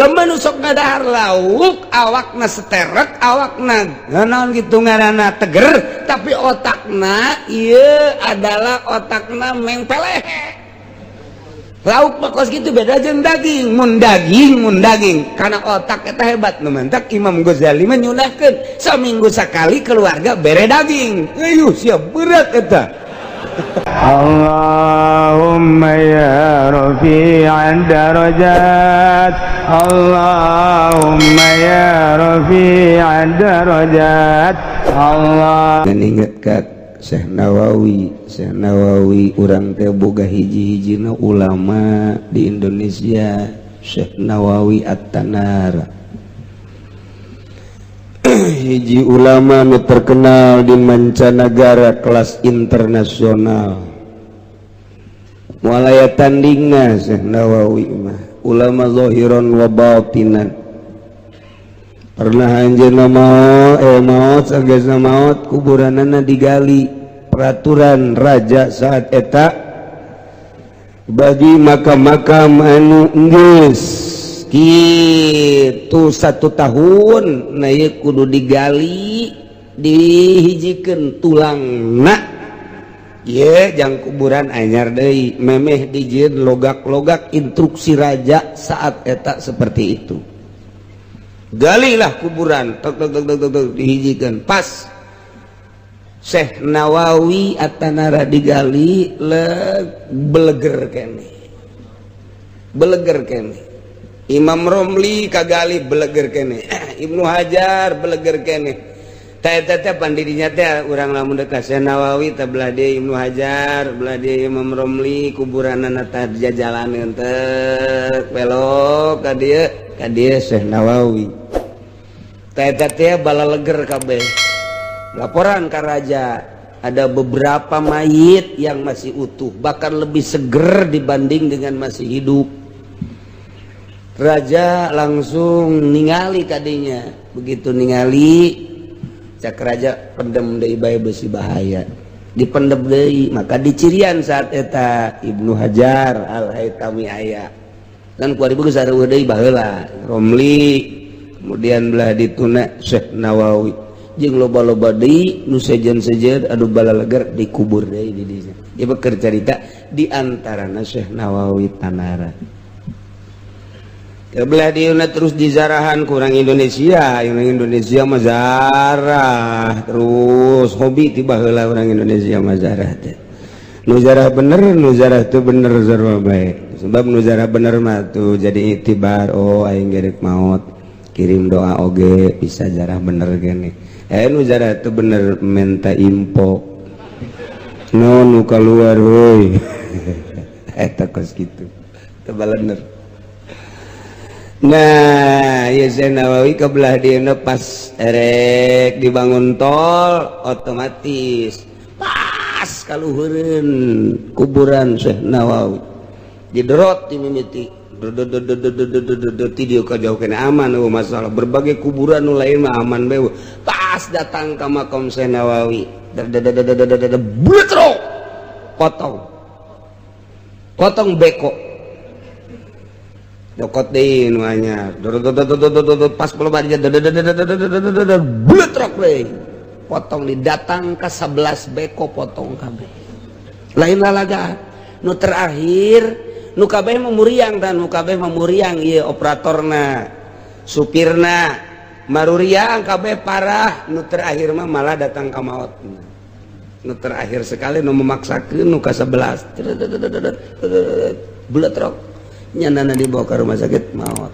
Jelema nu sok ngadahar lauk, awakna seterek, awakna naon gitu ngaranna, teger, tapi otakna ieu adalah otakna mengpeleh. Lauk mah kos gitu, beda jeung daging. Mun daging, mun daging karena otak eta hebat. Nu mantak Imam Ghazali menyunahkeun saminggu sekali keluarga bere daging. Ayuh, siap berat eta. اللهم يا رفيع الدرجات، اللهم يا رفيع الدرجات، الله Dan inget ka Syekh Nawawi. Syekh Nawawi urang teh boga hiji-hijina ulama di Indonesia, Syekh Nawawi At-Tanara, hiji ulama nu terkenal di mancanegara, kelas internasional, moal aya tandingna. Syekh Nawawi mah ulama zahiran wa batinan. Pernah anjeunna maot, maot, sagesna maot kuburanana digali. Peraturan raja saat eta, bagi makam-makam anu geus gitu satu tahun, nah ieu kudu digali, dihijikeun tulangna. Ye jang kuburan anyar deui, memeh dijieun logak-logak. Instruksi raja saat eta seperti itu. Galilah kuburan, tok tok tok tok tok, tok, dihijikeun. Pas Syekh Nawawi At-Tanara digali, le beleger kene, beleger kene. Imam Romli kagali, beleger kene. Ibnu Hajar beleger kene. Teh teh pandidinya teh urang lamun dekat Syekh Nawawi teh, belah dieu Ibnu Hajar, belah dieu Imam Romli, kuburanana teh jajalaneun teh belok ka dieu, ka dieu Syekh Nawawi. Teh teh balaleger kabeh. Laporan ke raja, ada beberapa mayit yang masih utuh, bahkan lebih seger dibanding dengan masih hidup. Raja langsung ningali kadinya. Begitu ningali, cak raja, "Pendem deui bae, besi bahaya." Dipendem deui, maka dicirian saat eta Ibnu Hajar Al Haitami aya dan kuari geus sareueuh deui baheula Romli, kemudian belah dituna Syekh Nawawi jeung loba-loba deui nu sejen-sejen. Aduh, balaleger, dikubur deui di dinya. Ieu keur carita di antarana Syekh Nawawi Tanara. Belah dieu terus dizarahan kurang Indonesia. Orang Indonesia mah zarah terus, hobi tiba heula orang Indonesia mah zarah teh. Nu zarah bener, nu zarah teu bener, sarua bae. Sebab nu zarah bener mah tuh jadi itibar, "Oh, aing gerek maot, kirim doa oge bisa." Zarah bener gini. Nu zarah teu bener minta info no nu keluar woi, eta kos kitu teu balener. Nah, ya Syekh Nawawi ke belah dieuna pas erek dibangun tol, otomatis pas kaluhureun kuburan Syekh Nawawi. Diderot di mimiti. Ti dieu ka jauh kene aman, eueuh masalah. Berbagai kuburan nu lain mah aman bae. Pas datang ka makam Syekh Nawawi, bletrok, potong. Potong beko, dokot deui nu anyar, pas aja bletrok deui, potong. Didatang ke 11 beko, potong kabeh, lain lalaga. Nu terakhir nu kabeh mah muriang dan nu kabeh mah muriang ieu, operatorna, supirna maruriang kabeh, parah. Nu terakhir mah malah datang ka maot. Nu terakhir sekali nu memaksakeun, nu ka 11, bletrok, nyanana dibawa ke rumah sakit, maut.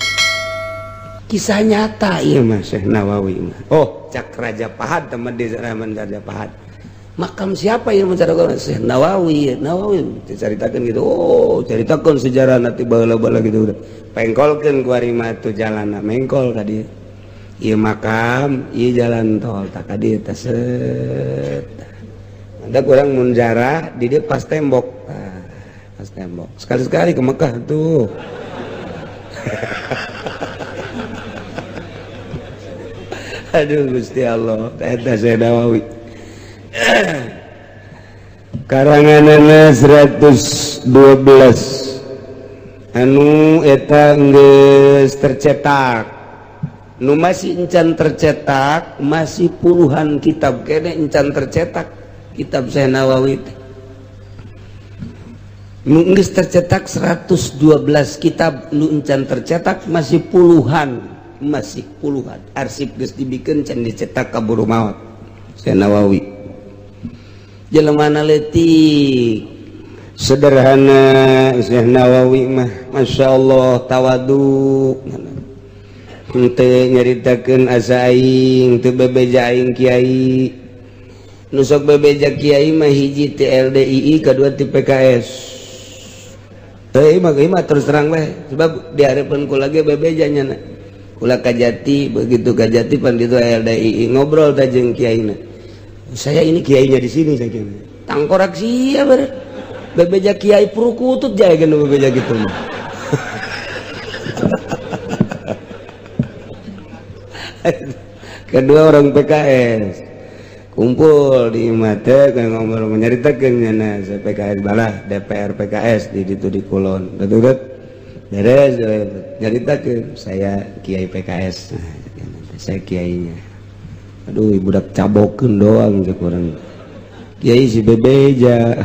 Kisah nyata iya mah Syekh Nawawi mah. Oh, cak Raja Pahad, teman di zaman Raja Pahad, "Makam siapa yang mencari Syekh Nawawi?" Nawawi diceritakan gitu. Oh, ceritakan sejarah nanti bala-bala gitu, udah pengkolkeun ku ari mah tuh jalan mengkol ka dieu. Ieu makam, ieu jalan tol, tak ka dieu teh set. Ada kurang mun jarah di dia pas tembok. Ah, pas tembok. Sekali-sekali ke Mekah tuh. Aduh Gusti Allah, eta Syekh Nawawi. Karanganana 112. Anu eta geus tercetak, nu masih encan tercetak, masih puluhan kitab kene encan tercetak kitab Syekh Nawawi teh. Nu geus tercetak 112 kitab, nu encan tercetak masih puluhan, masih puluhan. Arsip geus dibikin, can dicetak, kaburu maot Syekh Nawawi. Jelema leutik, sederhana Syekh Nawawi mah, Masya Allah, tawadu. Henteu nyaritakeun asa aing, teu bebeja aing kiai. Nu sok bebeja kiai mah hiji ti LDII, kadua ti PKS. Teu mah mah terus terang we, sebab di hareupeun kula ge bebeja nya. Kula Kajati, begitu Kajati pan ditu LDII, ngobrol teh jeung kiaina. Saya ini kiainya di sini, saya kira. Tangkorak sia ber. Bebeja kiai purukutut jae geus bebeja gitu mah. Kedua orang PKS kumpul di mate ngobrol, menyaritakeun nya saya PKS, balah DPR PKS di ditu di Kulon. Betul beres nyaritakeun saya kiai PKS. Nah, saya kiainya. Aduh, budak cabokeun doang cek urang. Kiai si bebeja.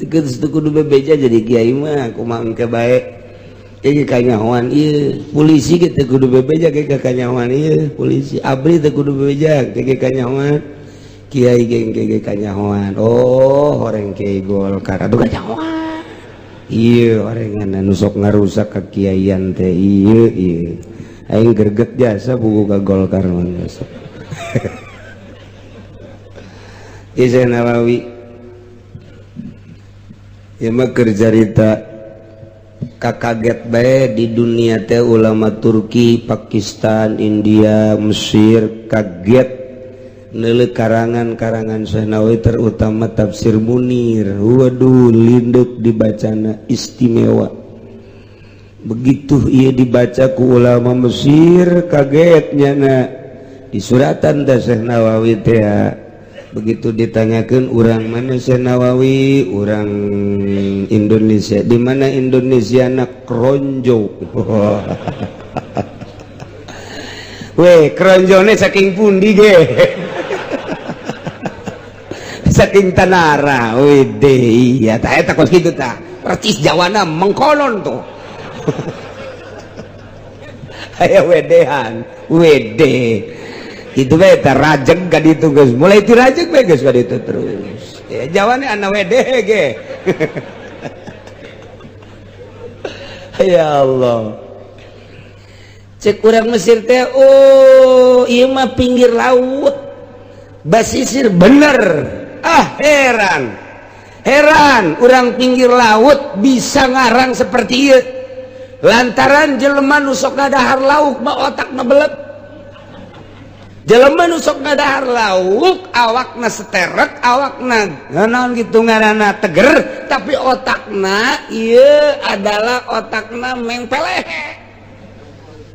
Teu kudu bebeja jadi kiai mah, kumaha engke bae. Ieu kanyahoan ieu polisi ge teu kudu bebeja ge kanyahoan ieu polisi, abri teu kudu bebeja ge kanyahoan, kiai ge ge kanyahoan. Oh, horeng kiai Golkar, aduh, kanyahoan ieu orengan anu sok ngarusak kekiaian teh ieu ieu. Aing greget jasa buku ka Golkar mah sok. Ieu Nawawi ieu mah keur carita kaget bae di dunia teh. Ulama Turki, Pakistan, India, Mesir kaget neuleuh karangan-karangan Syekh Nawawi, terutama Tafsir Munir. Waduh, lindek dibacana, istimewa. Begitu ia dibaca ku ulama Mesir, kagetnya na di suratan teh Syekh Nawawi teh. Begitu ditanyakan orang mana Syekh Nawawi, orang Indonesia. Di mana Indonesia? Nak Kronjo. Weh, kronjone saking pundi ge? Saking Tanara. Wede, iya tah eta kos kitu tah. Percis Jawana mengkonon tuh. Aya wedehan, wede. Itu bae tah rajeg ka ditu geus. Mulai ti rajeg bae geus ka ditu terus. Ya Jawane ana wede ge. Ya Allah. Cek urang Mesir teh, oh, ieu mah pinggir laut, basisir bener. Ah, heran heran urang pinggir laut bisa ngarang seperti ieu, lantaran jelema nu sok ngadahar lauk mah otakna belet. Jelema nu sok ngadahar lauk awakna seterek, awakna naon gitu ngaranna, teger, tapi otakna ieu adalah otakna mengpeleh.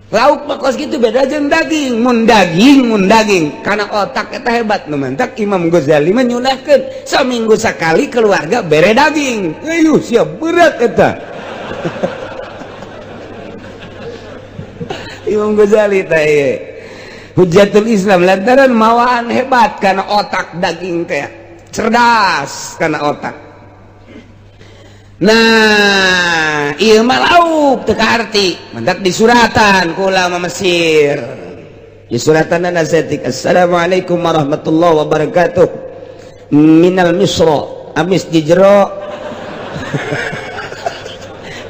Lauk mah kos gitu, beda jeung daging. Mun daging, mun daging karena otak eta hebat. Nu mantak Imam Ghazali menyunahkeun saminggu sekali keluarga bere daging. Ayuh, siap berat eta. Imam Ghazali teh ieu Hujjatul Islam, lantaran mawaan hebat karena otak daging teh, cerdas karena otak. Nah, ieu mah lauk teu kaarti, mantak disuratan ku ulama Mesir. Disuratan saeutik, "Assalamualaikum warahmatullahi wabarakatuh, minal misra amis di jero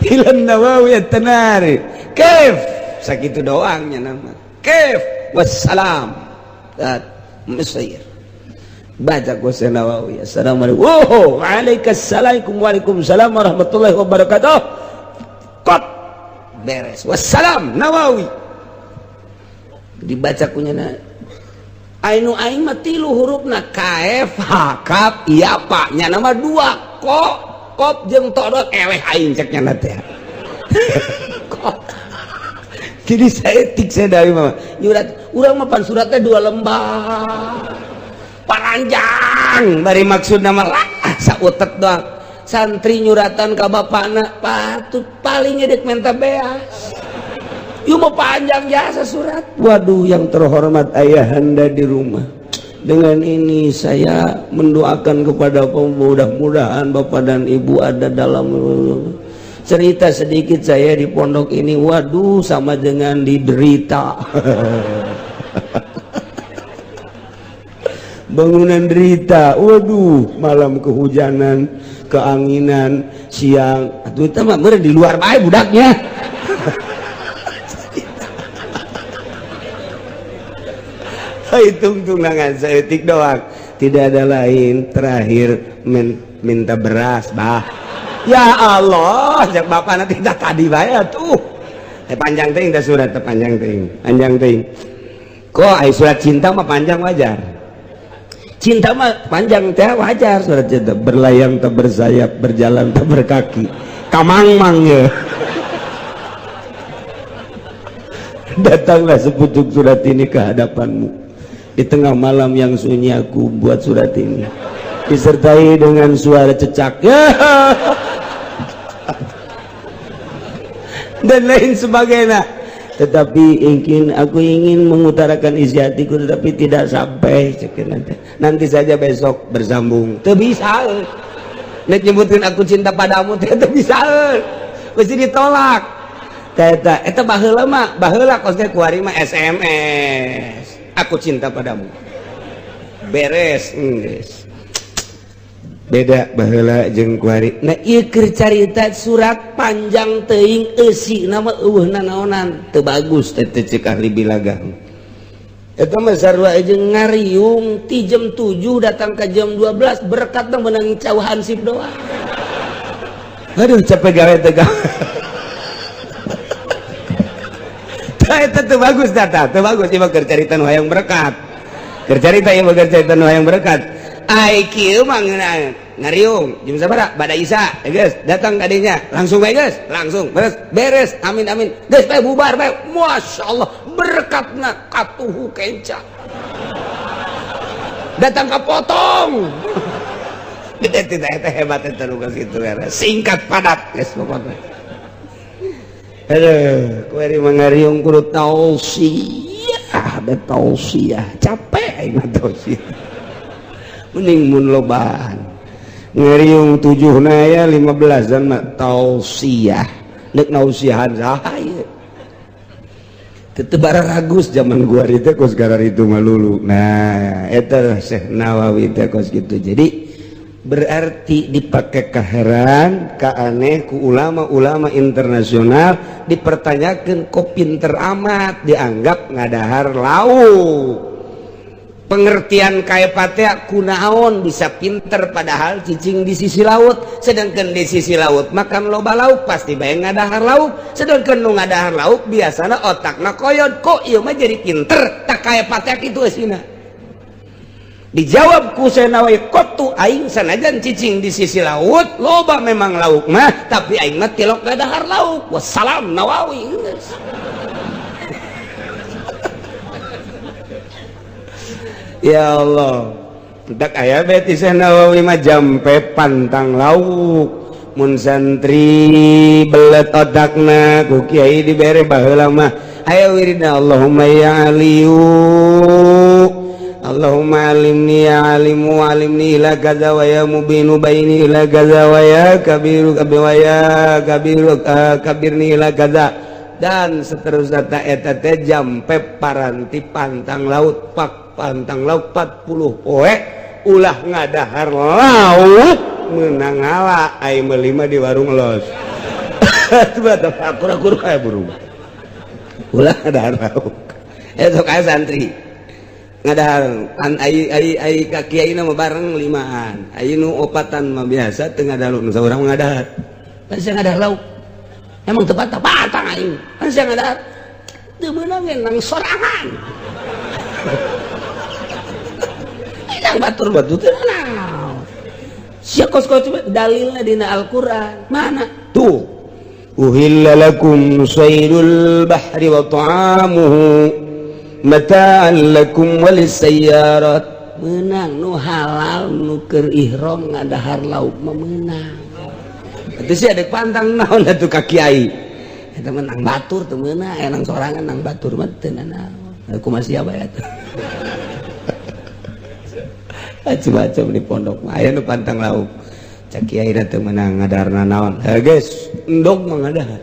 ilan Nawawi at-Tanari, kaif?" Sakitu doang nya nama, "Kaif, wassalam." Dat Mesir baca ku Syekh Nawawi, "Assalamualaikum." "Oh, waalaikumsalam, waalaikumsalam warahmatullahi wabarakatuh." Kot beres, "Wassalam, Nawawi." Dibaca kunyana ainu aing mah tilu hurufna, K F H K, iya pak, nya nama dua kok kop jeung todot, eleh aing cek nya teh. Kok jadi saya tik, saya dari mama nyurat urang mah pan suratnya dua lembar, panjang, bari maksud nama lah sautet doang. Santri nyuratan ka bapana patut paling edek minta beas. Yuk mau panjang jasa surat. Waduh, yang terhormat ayahanda di rumah, dengan ini saya mendoakan kepada mudah-mudahan bapak dan ibu ada dalam cerita sedikit saya di pondok ini. Waduh, sama dengan diderita. Bangunan derita. Waduh, malam kehujanan, keanginan, siang atuh itu mah di luar bae budaknya. Hitung tunangan seetik doang, tidak ada lain. Terakhir minta beras bah. Ya Allah, cek bapak nanti tak tadi bae tuh. Panjang teuing teh surat teh, panjang teuing, panjang teuing. Kok ai surat cinta mah panjang wajar. Cinta mah panjang teh wajar surat cinta. Berlayang tak bersayap, berjalan tak berkaki. Kamangmang ya. Datanglah sepucuk surat ini ke hadapanmu. Di tengah malam yang sunyi aku buat surat ini, disertai dengan suara cecak dan lain sebagainya. Tetapi aku ingin mengutarakan isi hatiku, tetapi tidak sampai. Nanti saja besok bersambung. Teu bisa. Nek nyebutin aku cinta padamu teh teu bisa. Mesti ditolak. Eta eta baheula mah, baheula kos teh kuari mah SMS. Aku cinta padamu. Beres geus. Beda baheula jeung kuari. Nah ieu keur carita surat panjang teuing eusi nama eueuh nanaonan teu bagus teh ceuk ahli bilaga. Eta mah sarua jeung ngariung ti jam 7 datang ka jam 12 berkat teh meunang cau hansip doang. Aduh capek gawe teh gawe. Eta teu bagus data, teu bagus ieu mah keur carita nu hayang berkat. Keur carita ieu mah keur carita nu hayang berkat. Ai kieu mah ngariung jam sabaraha? Bada Isya, ya geus, datang ka dinya, langsung bae geus, langsung beres, beres, amin amin. Geus bae bubar bae. Masyaallah, berkatna katuhu kenca. Datang ka potong. Gede tidak eta hebat eta nu kitu singkat padat geus pokokna. Aduh, kuari mangariung kudu tausiah, da tausiah capek aing mah tausiah. Mending mun lobaan. Ngariung 7 na ya 15 dan mah tausiah. Deuk nausiahan saha ieu? Teu bararagus zaman gua teh kos itu mah lulu. Nah, eta Syekh Nawawi teh kos kitu. Jadi berarti dipakai keheran keaneh ku ulama-ulama internasional dipertanyakan kok pinter amat dianggap ngadahar lauk. Pengertian kaepatea kunaon bisa pinter padahal cicing di sisi laut, sedangkan di sisi laut makan loba lauk pasti bae ngadahar lauk, sedangkan nu ngadahar lauk biasana otakna koyod kok ieu mah jadi pinter tak kaepatea kitu eusina. Dijawab ku Nawawi kotu aing sanajan cicing di sisi laut loba memang lauk mah tapi aing mah tilok ngadahar lauk. Wassalam Nawawi. Ya Allah, tak aya beti Nawawi mah jampe pantang lauk. Mun santri belet otakna ku kiai dibere baheula mah aya wiridna Allahumma ya aliyu Allahumma alimni ya alimu alimni ila kaza wa ya mubinu baini ila kaza wa ya kabiru wa ya kabiru kabirni ila kaza dan seterusnya. Ta eta teh jampe paranti pantang laut pak pantang laut 40 poe ulah ngadahar laut menang ngala ai meuli mah di warung los. Akur-akur kayak burung ulah ngadahar laut eta sok aya santri ngadahar an ai ai ai ka kiai mah bareng limaan ai nu opatan mah biasa teu ngadahar nu saurang ngadahar kan sia ngadahar lauk emang teu patang aing kan sia ngadahar teu meunang nang sorangan nang batur batu teu naon sia kos-kos dalilna dina Al-Qur'an mana tuh uhilla lakum saydul bahri wa ta'amuhu mata'an lakum walisayyarat. Menang nu halal nu keur ihram ngadahar lauk mah meunang. Itu sih ada pantang naon atuh ka kiai. Eta mah nang batur teu meunang, aya nang sorangan nang batur mah teu nanaon. Aku masih apa ya tuh. Macam-macam di pondok mah aya nu pantang lauk. Cak kiai teu meunang ngadarna naon. Heh geus, endog mah ngadahar.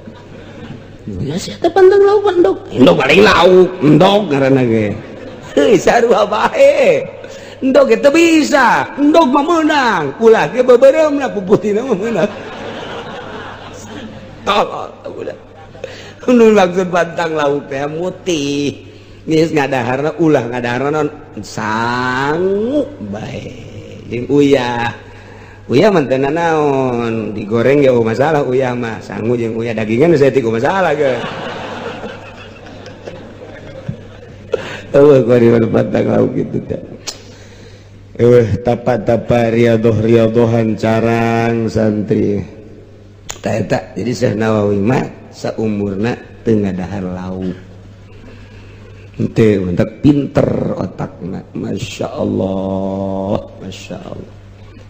Ya sia teh pantang lauk endog. Endog paling lauk, endog ngaranna ge. Heuh sarua bae. Endog teu bisa, endog mah meunang. Ulah ge beubeuremna puputina mah meunang. Tolol udah. Nu maksud pantang lauk teh mutih. Geus ngadaharna ulah ngadaharna naon sangu bae. Jeung uyah. Uyah mah teu nanaon, digoreng ge eueuh masalah uyah mah. Sangu jeung uyah dagingan saeutik masalah ge. Eueuh kuari mah pantang lauk kitu teh. Eueuh tapa-tapa riadoh-riadohan carang santri. Tah eta jadi Syekh Nawawi mah saumurna teu ngadahar lauk. Henteu mentak pinter otakna. Masya Allah, Masya Allah.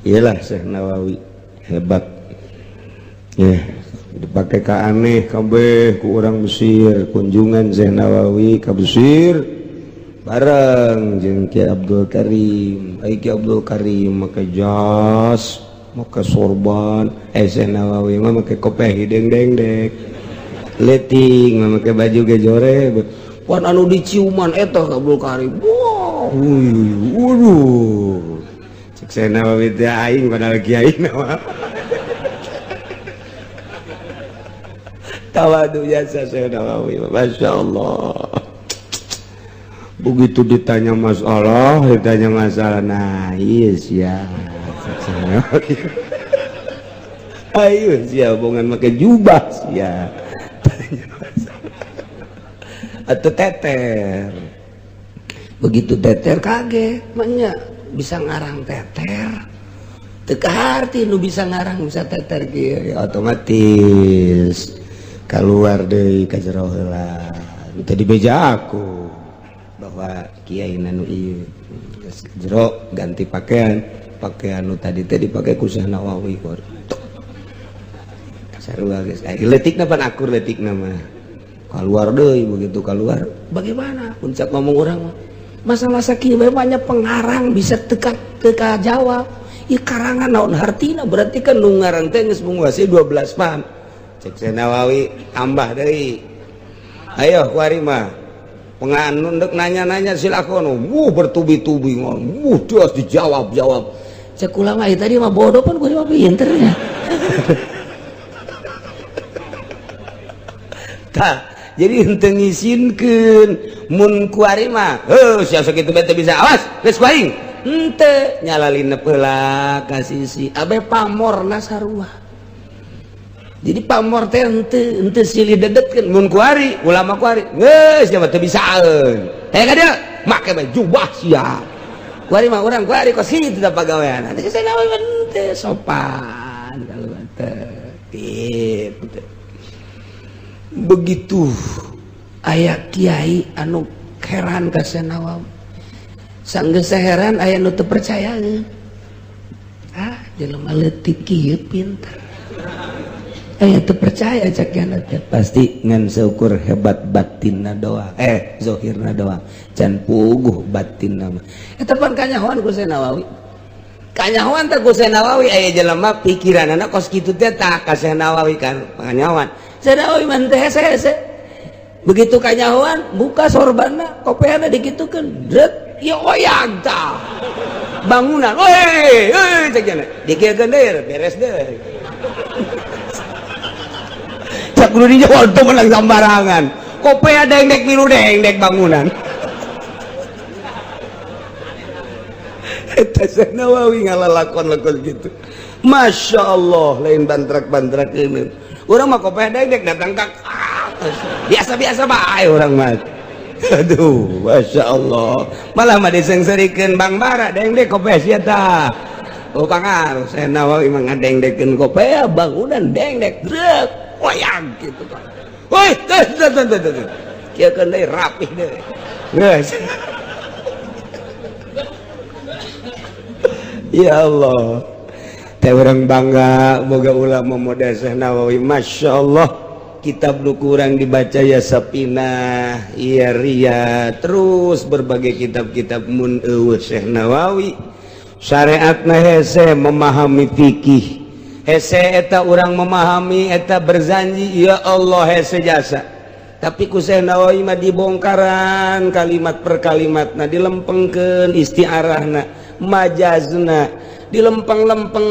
Iyalah Syekh Nawawi hebat. Ya, dipakai ka aneh kabeh ku urang Mesir, kunjungan Syekh Nawawi ka Mesir bareng jeung Ki Abdul Karim. Ai Ki Abdul Karim make jas, make sorban, Syekh Nawawi mah make kopiah hideung dengdek. Leutik mah make baju ge jore. Wan anu diciuman eta Abdul Karim. Wah, waduh. Cek Syekh Nawawi teh aing padahal kiai mah. Tawadu jasa Syekh Nawawi, Masya Allah. Begitu ditanya masalah, nah iya sia. Ayo sia bongan make jubah sia. Tanya masalah. Atau teter. Begitu teter kaget, maknya bisa ngarang teter. Teu kaharti nu bisa ngarang bisa teter kieu ya otomatis keluar deui ka jero heula. Teu dibeja aku bahwa kiai nu ieu geus jero ganti pakaian, pakaian nu tadi teh dipake ku Syekh Nawawi kor. Sarua geus leutikna pan akur leutikna mah. Keluar deui begitu keluar bagaimana puncak ngomong orang mah masalah sakieu bae banyak pengarang bisa teka jawab ieu karangan naon hartina berarti kan nu ngarang teh geus menguasai 12 paham. Cek Syekh Nawawi tambah deui ayo kuari mah penganun dek nanya-nanya silakan wuh bertubi-tubi wuh terus dijawab-jawab. Cek ulama ieu tadi mah bodoh pan kuari mah pinter nya. Tah jadi henteu ngisinkeun mun kuari mah heuh sia sakitu bae teu bisa awas geus ku aing henteu nyalalinep heula ka sisi abe pamorna sarua. Jadi pamor teh henteu silih dedetkeun mun kuari ulama kuari geus sia mah teu bisaeun heh ka dieu make bae jubah sia kuari mah urang kuari kos kitu da pagawean teh Syekh Nawawi henteu sopan kalau teh kitu. Begitu aya kiai anu heran ka Syekh Nawawi sanggeus heran aya nu teu percaya ah jelema leutik kieu pinter aya teu percaya cak kiana teh pasti ngan seukur hebat batinna doang zahirna doang can puguh batinna mah eta pan kanyahoan ku Syekh Nawawi kanyahoan teh ku Syekh Nawawi aya jelema pikiranana kos kitu teh tah ka Syekh Nawawi kan kanyahoan Syekh Nawawi mah teh hese-hese begitu kanyahoan buka sorbanna kopeana dikitukeun dret ya oyag tah bangunan weh heuh cek jana dikieukeun deui beres deui cak kudu dijawab teu menang sambarangan kopea dengdek milu dengdek bangunan. Eta Syekh Nawawi ngalalakon-lakon gitu. Masya Allah lain bantrak-bantrak ini urang mah kopea dengdek datang ka biasa-biasa bae urang mah. Aduh, Masya Allah malah mah disengserikeun Bang Bara dengdek kopea sia tah. Oh pangaruh Syekh Nawawi mah ngadengdekeun kopea bangunan dengdek drek oyag gitu kan. Woi, teh teh teh teh. Kieu keun deui rapih deui. Geus. Ya Allah. Eta urang bangga boga ulama model Syekh Nawawi. Masya Allah, kitab nu kurang dibaca ya Sapinah, iya Ria, terus berbagai kitab-kitab. Mun euweuh Syekh Nawawi, syariatna hese memahami, fikih hese, eta urang memahami eta Berzanji, ya Allah, hese jasa. Tapi ku Syekh Nawawi mah dibongkaran kalimat per kalimat, nah, dilempengkeun istiarahna, majazna dilempeng-lempeng,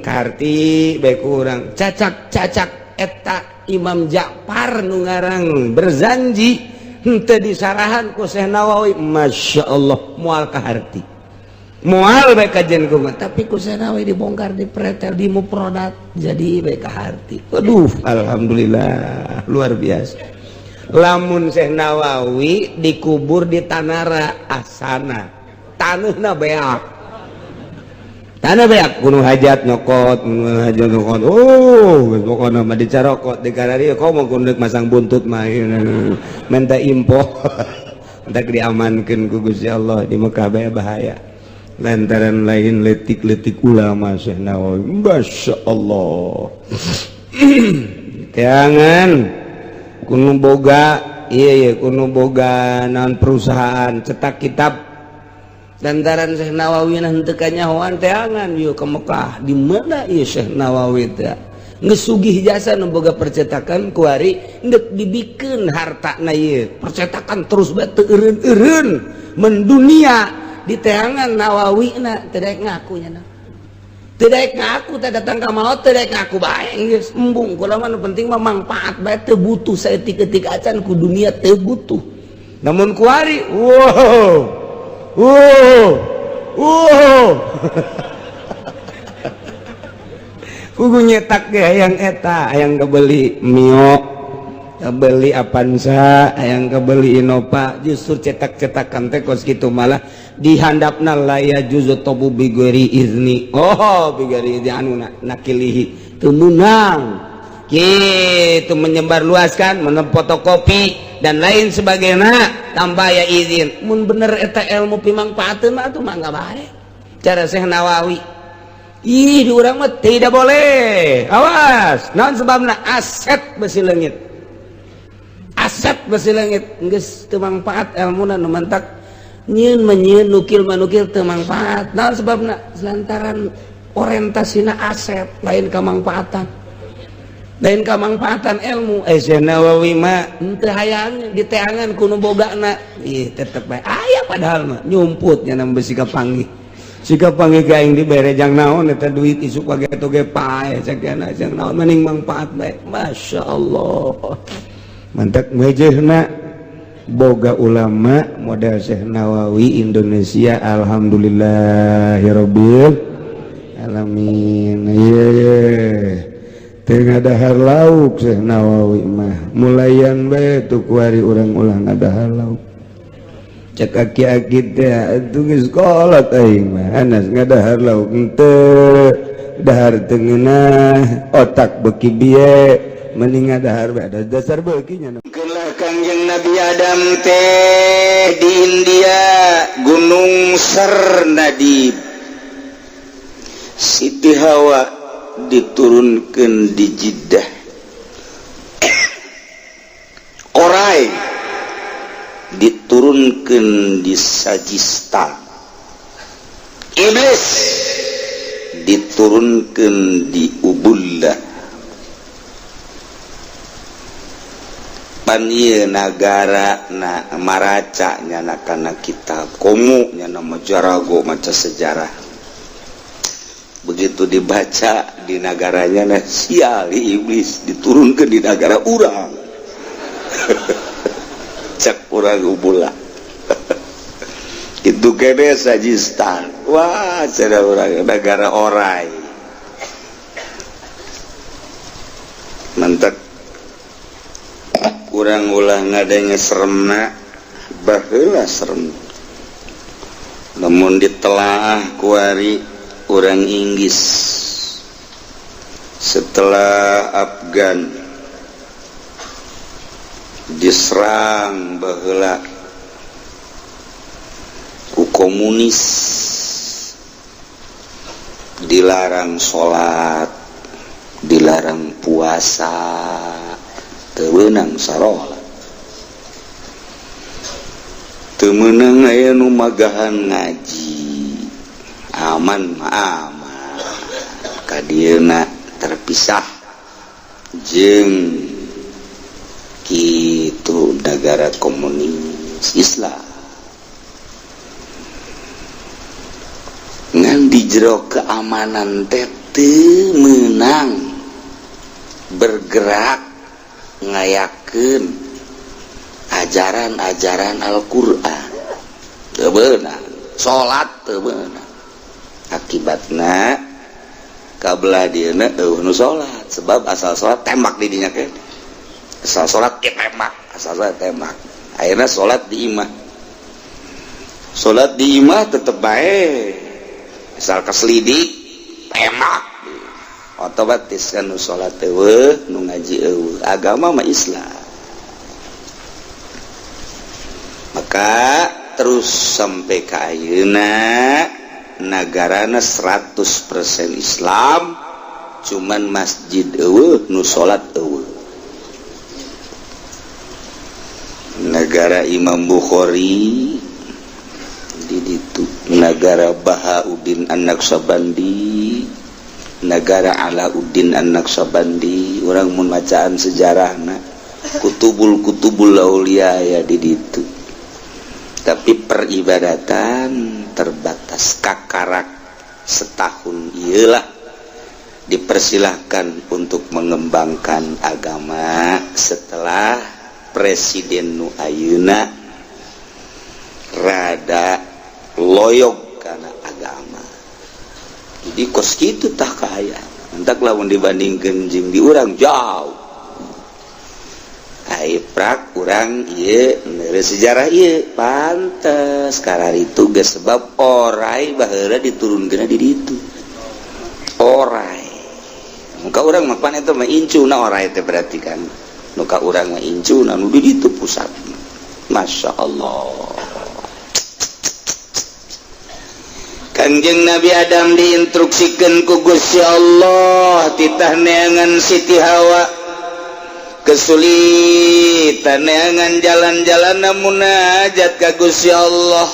karti bae kurang cacak-cacak. Eta Imam Ja'far nu ngarang Berzanji henteu disarahan ku Syekh Nawawi, Masya Allah, moal kaharti, moal bae kajian kumaha. Tapi ku Syekh Nawawi dibongkar, dipretel, di muprodat, jadi bae kaharti. Aduh, alhamdulillah, luar biasa. Lamun Syekh Nawawi dikubur di Tanara, asana taneuhna beak, tanah beak, kudu hajat nyokot, hajat nyokot. Oh, pokoknya mah dicarokot di karari komo kudu masang buntut mah minta info, minta diamankeun ku Gusti Allah. Di Mekah bae bahaya lantaran lain letik-letik ulama Syekh Nawawi. Masya Allah, jangan kuno boga, iya iya, kuno boga naon, perusahaan cetak kitab, lantaran Syekh Nawawi henteu kanyahoan teangan yuk ke Mekah. Di mana ieu Syekh Nawawi teh geus sugih jasa nu boga percetakan, kuari geus dibikeun hartana ieu percetakan, terus bae teu eureun-eureun mendunia. Di teangan Nawawi na teu daek ngaku nya, teu daek ngaku teh, datang ka maot teu daek ngaku bae, geus embung. Kula mah nu penting mah mangfaat bae, teu butuh saeutik-eutik acan ku dunia, teu butuh. Namun kuari, wow, kudu nyetak ge hayang eta, hayang kebeli Mio, kebeli Avanza, hayang kebeli Innova. Justru cetak-cetakan teh kos kitu malah dihandapna la yajuzu tabu bighairi izni. Oh, bighairi izni anu nakilihi teu meunang gitu menyebar luaskan, fotokopi dan lain sebagainya tanpa ya izin. Mun bener eta ilmu pimangfaateun mah atuh mangga bae. Cara Syekh Nawawi, ih, di urang mah tidak boleh, awas. Naon sebabna? Aset besi leungit, aset besi leungit, geus teu mangfaat ilmuna. Nu mantak nyieun mah nyieun, nukil mah nukil, teu mangfaat. Naon sebabna? Lantaran orientasina aset, lain kamangfaatan, lain kamangfaatan ilmu. Eh, Syekh Nawawi mah henteu hayang diteangan ku nu bogana. Ih, tetep bae aya, padahal mah nyumput nya besi kapanggih, si kapanggih ka aing dibere jang naon eta duit, isuk wae ge pae sakiana, jang naon, mending mangfaat bae. Masya Allah, mantak mejehna boga ulama model Syekh Nawawi Indonesia. Alhamdulillahirabbil alamin. Iya yeah. Teu ngadahar lauk Syekh Nawawi mah, mulayan bae tuh kuari urang ulah ngadahar lauk. Cek aki-aki teh atuh geus kolot, aing mah anas ngadahar lauk henteu, dahar teu ngeunah, otak beuki bieu, mending ngadahar bae, ada dasar beuki nya. Kelah Kangjeng Nabi Adam teh di India, Gunung Sarnadib. Siti Hawa diturunkan di Jeddah. Korai diturunkan di Sajistan. Iblis diturunkan di Ubullah. Pan ieu nagara na maraca nyana kana kitab, komo nyana mah jarago maca sejarah. Begitu dibaca di negaranya, nah, sial, iblis diturunkan di negara urang, cek urang Ubullah itu kene Sajistan. Wah, cara urang negara orai mantap. Kurang ulah ngadenge seremna, baheula serem, namun ditelaah kuari orang Inggris setelah Afgan diserang baheula ku komunis. Dilarang salat, dilarang puasa, teu meunang sarolat, teu meunang aya nu magahan ngaji. Aman mah aman, ka dieuna terpisah jeung kitu negara komunis Islam. Ngan di jero keamanan teh teu meunang bergerak ngayakeun ajaran-ajaran Al-Qur'an, teu beunang salat, teu beunang. Akibatna kabelah dieuna eueuh nu salat, sebab asal salat tembak di dinya ke, asal salat tembak, asal salat tembak. Akhirna salat di imah, salat di imah tetep bae, asal keselidik tembak. Otomatis kan nu salat eueuh, nu ngaji eueuh, agama mah Islam. Maka terus sampai ka ayeuna nagarana 100% Islam, cuman masjid eueuh, nu salat eueuh. Negara Imam Bukhari di ditu, negara Bahauddin An-Naqsyabandi, negara Alauddin An-Naqsyabandi, urang mun macaan sejarahna kutubul-kutubul aulia ya di ditu. Tapi peribadatan terbatas, kakarak setahun iyalah dipersilahkan untuk mengembangkan agama setelah Presiden nu ayeuna rada loyog karena agama. Jadi kos kitu tah kaayaan. Entak lamun dibandingkeun jeung di urang jauh. Ai prak urang ieu neureuh sejarah ieu pantes kararitu geus sebab orai baheula diturunkeun di ditu. Orai. Muka urang mah pan eta mah incuna orai teh berarti kan. Muka urang mah incuna nu di ditu pusat. Masya Allah. Kangjeng Nabi Adam diinstruksikan ku Gusti Allah titah neangan Siti Hawa, kesulitan neangan jalan-jalan munajat ka Gusti Allah.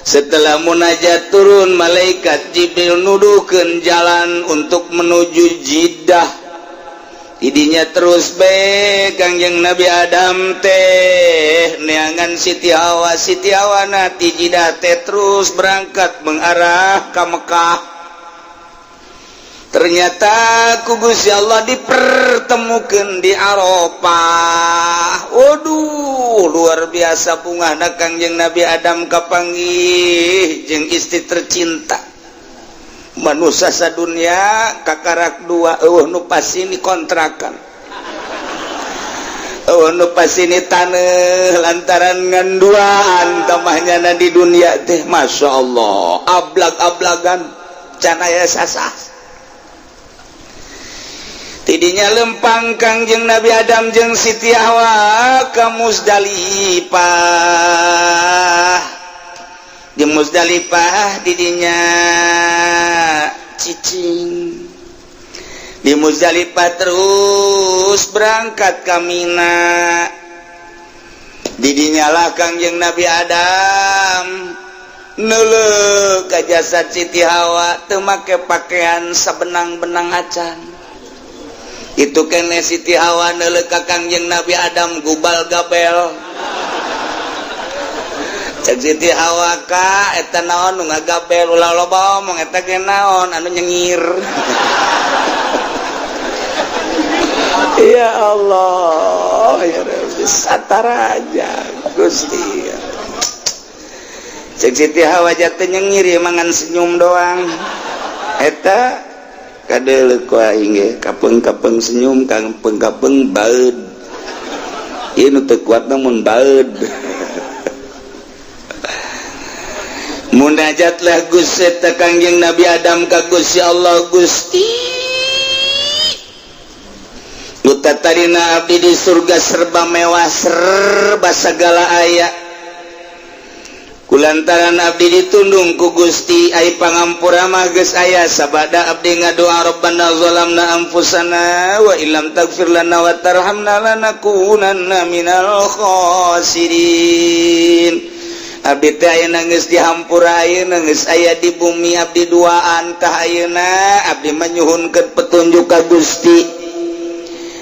Setelah munajat turun malaikat Jibril nuduhkeun jalan untuk menuju Jeddah. Idinya terus be Kangjeng Nabi Adam teh neangan Siti Hawa, Siti Hawa na ti Jeddah teh terus berangkat mengarah ke Mekah. Ternyata ku Gusti Allah dipertemukan di Arafah. Waduh, luar biasa bungahna Kangjeng Nabi Adam kapanggih jeung istri tercinta. Manusia sadunia kakarak dua, eueuh nu pasini kontrakan, eueuh nu pasini taneuh lantaran nganduaan tamahnyana di dunia teh. Masya Allah, ablag-ablagan can aya sasah. Tidinya lempang Kangjeng Nabi Adam jeung Siti Hawa ka Muzdalifah. Di Muzdalifah didinya cicing. Di Muzdalifah terus berangkat ka Mina. Didinya lah Kangjeng Nabi Adam neuleuh ka jasad Siti Hawa teu make pakaian sabenang-benang acan. Itu kene Siti Hawa neuleuh ka Kangjeng Nabi Adam gubal gabel. Cek Siti Hawa ka eta naon nu ngagabel, ulah loba omong eta ge naon anu nyengir. Ya Allah, ya Rabbi, sataraja Gusti. Cek Siti Hawa jatuh nyengir ya mangan senyum doang. Eta kadeuleuh ku aing ge kapeung-kapeung senyum, kapeung-kapeung baeud. Ieu nu teu kuat mun baeud. Munajatlah Gusti eta Kangjeng Nabi Adam ka Gusti Allah, Gusti nu tatarina abdi di surga serba mewah, serba segala aya. Kulantaran abdi ditundung ku Gusti, ai pangampura mah geus aya. Sabada abdi ngadoa, "Rabbana zalamna anfusana wa illam taghfir lana wa tarhamna lanakunanna minal khasirin." Abdi teh ayeuna geus dihampura, ayeuna geus aya di bumi. Abdi duaan tah, ayeuna abdi manyuhunkeun petunjuk ka Gusti.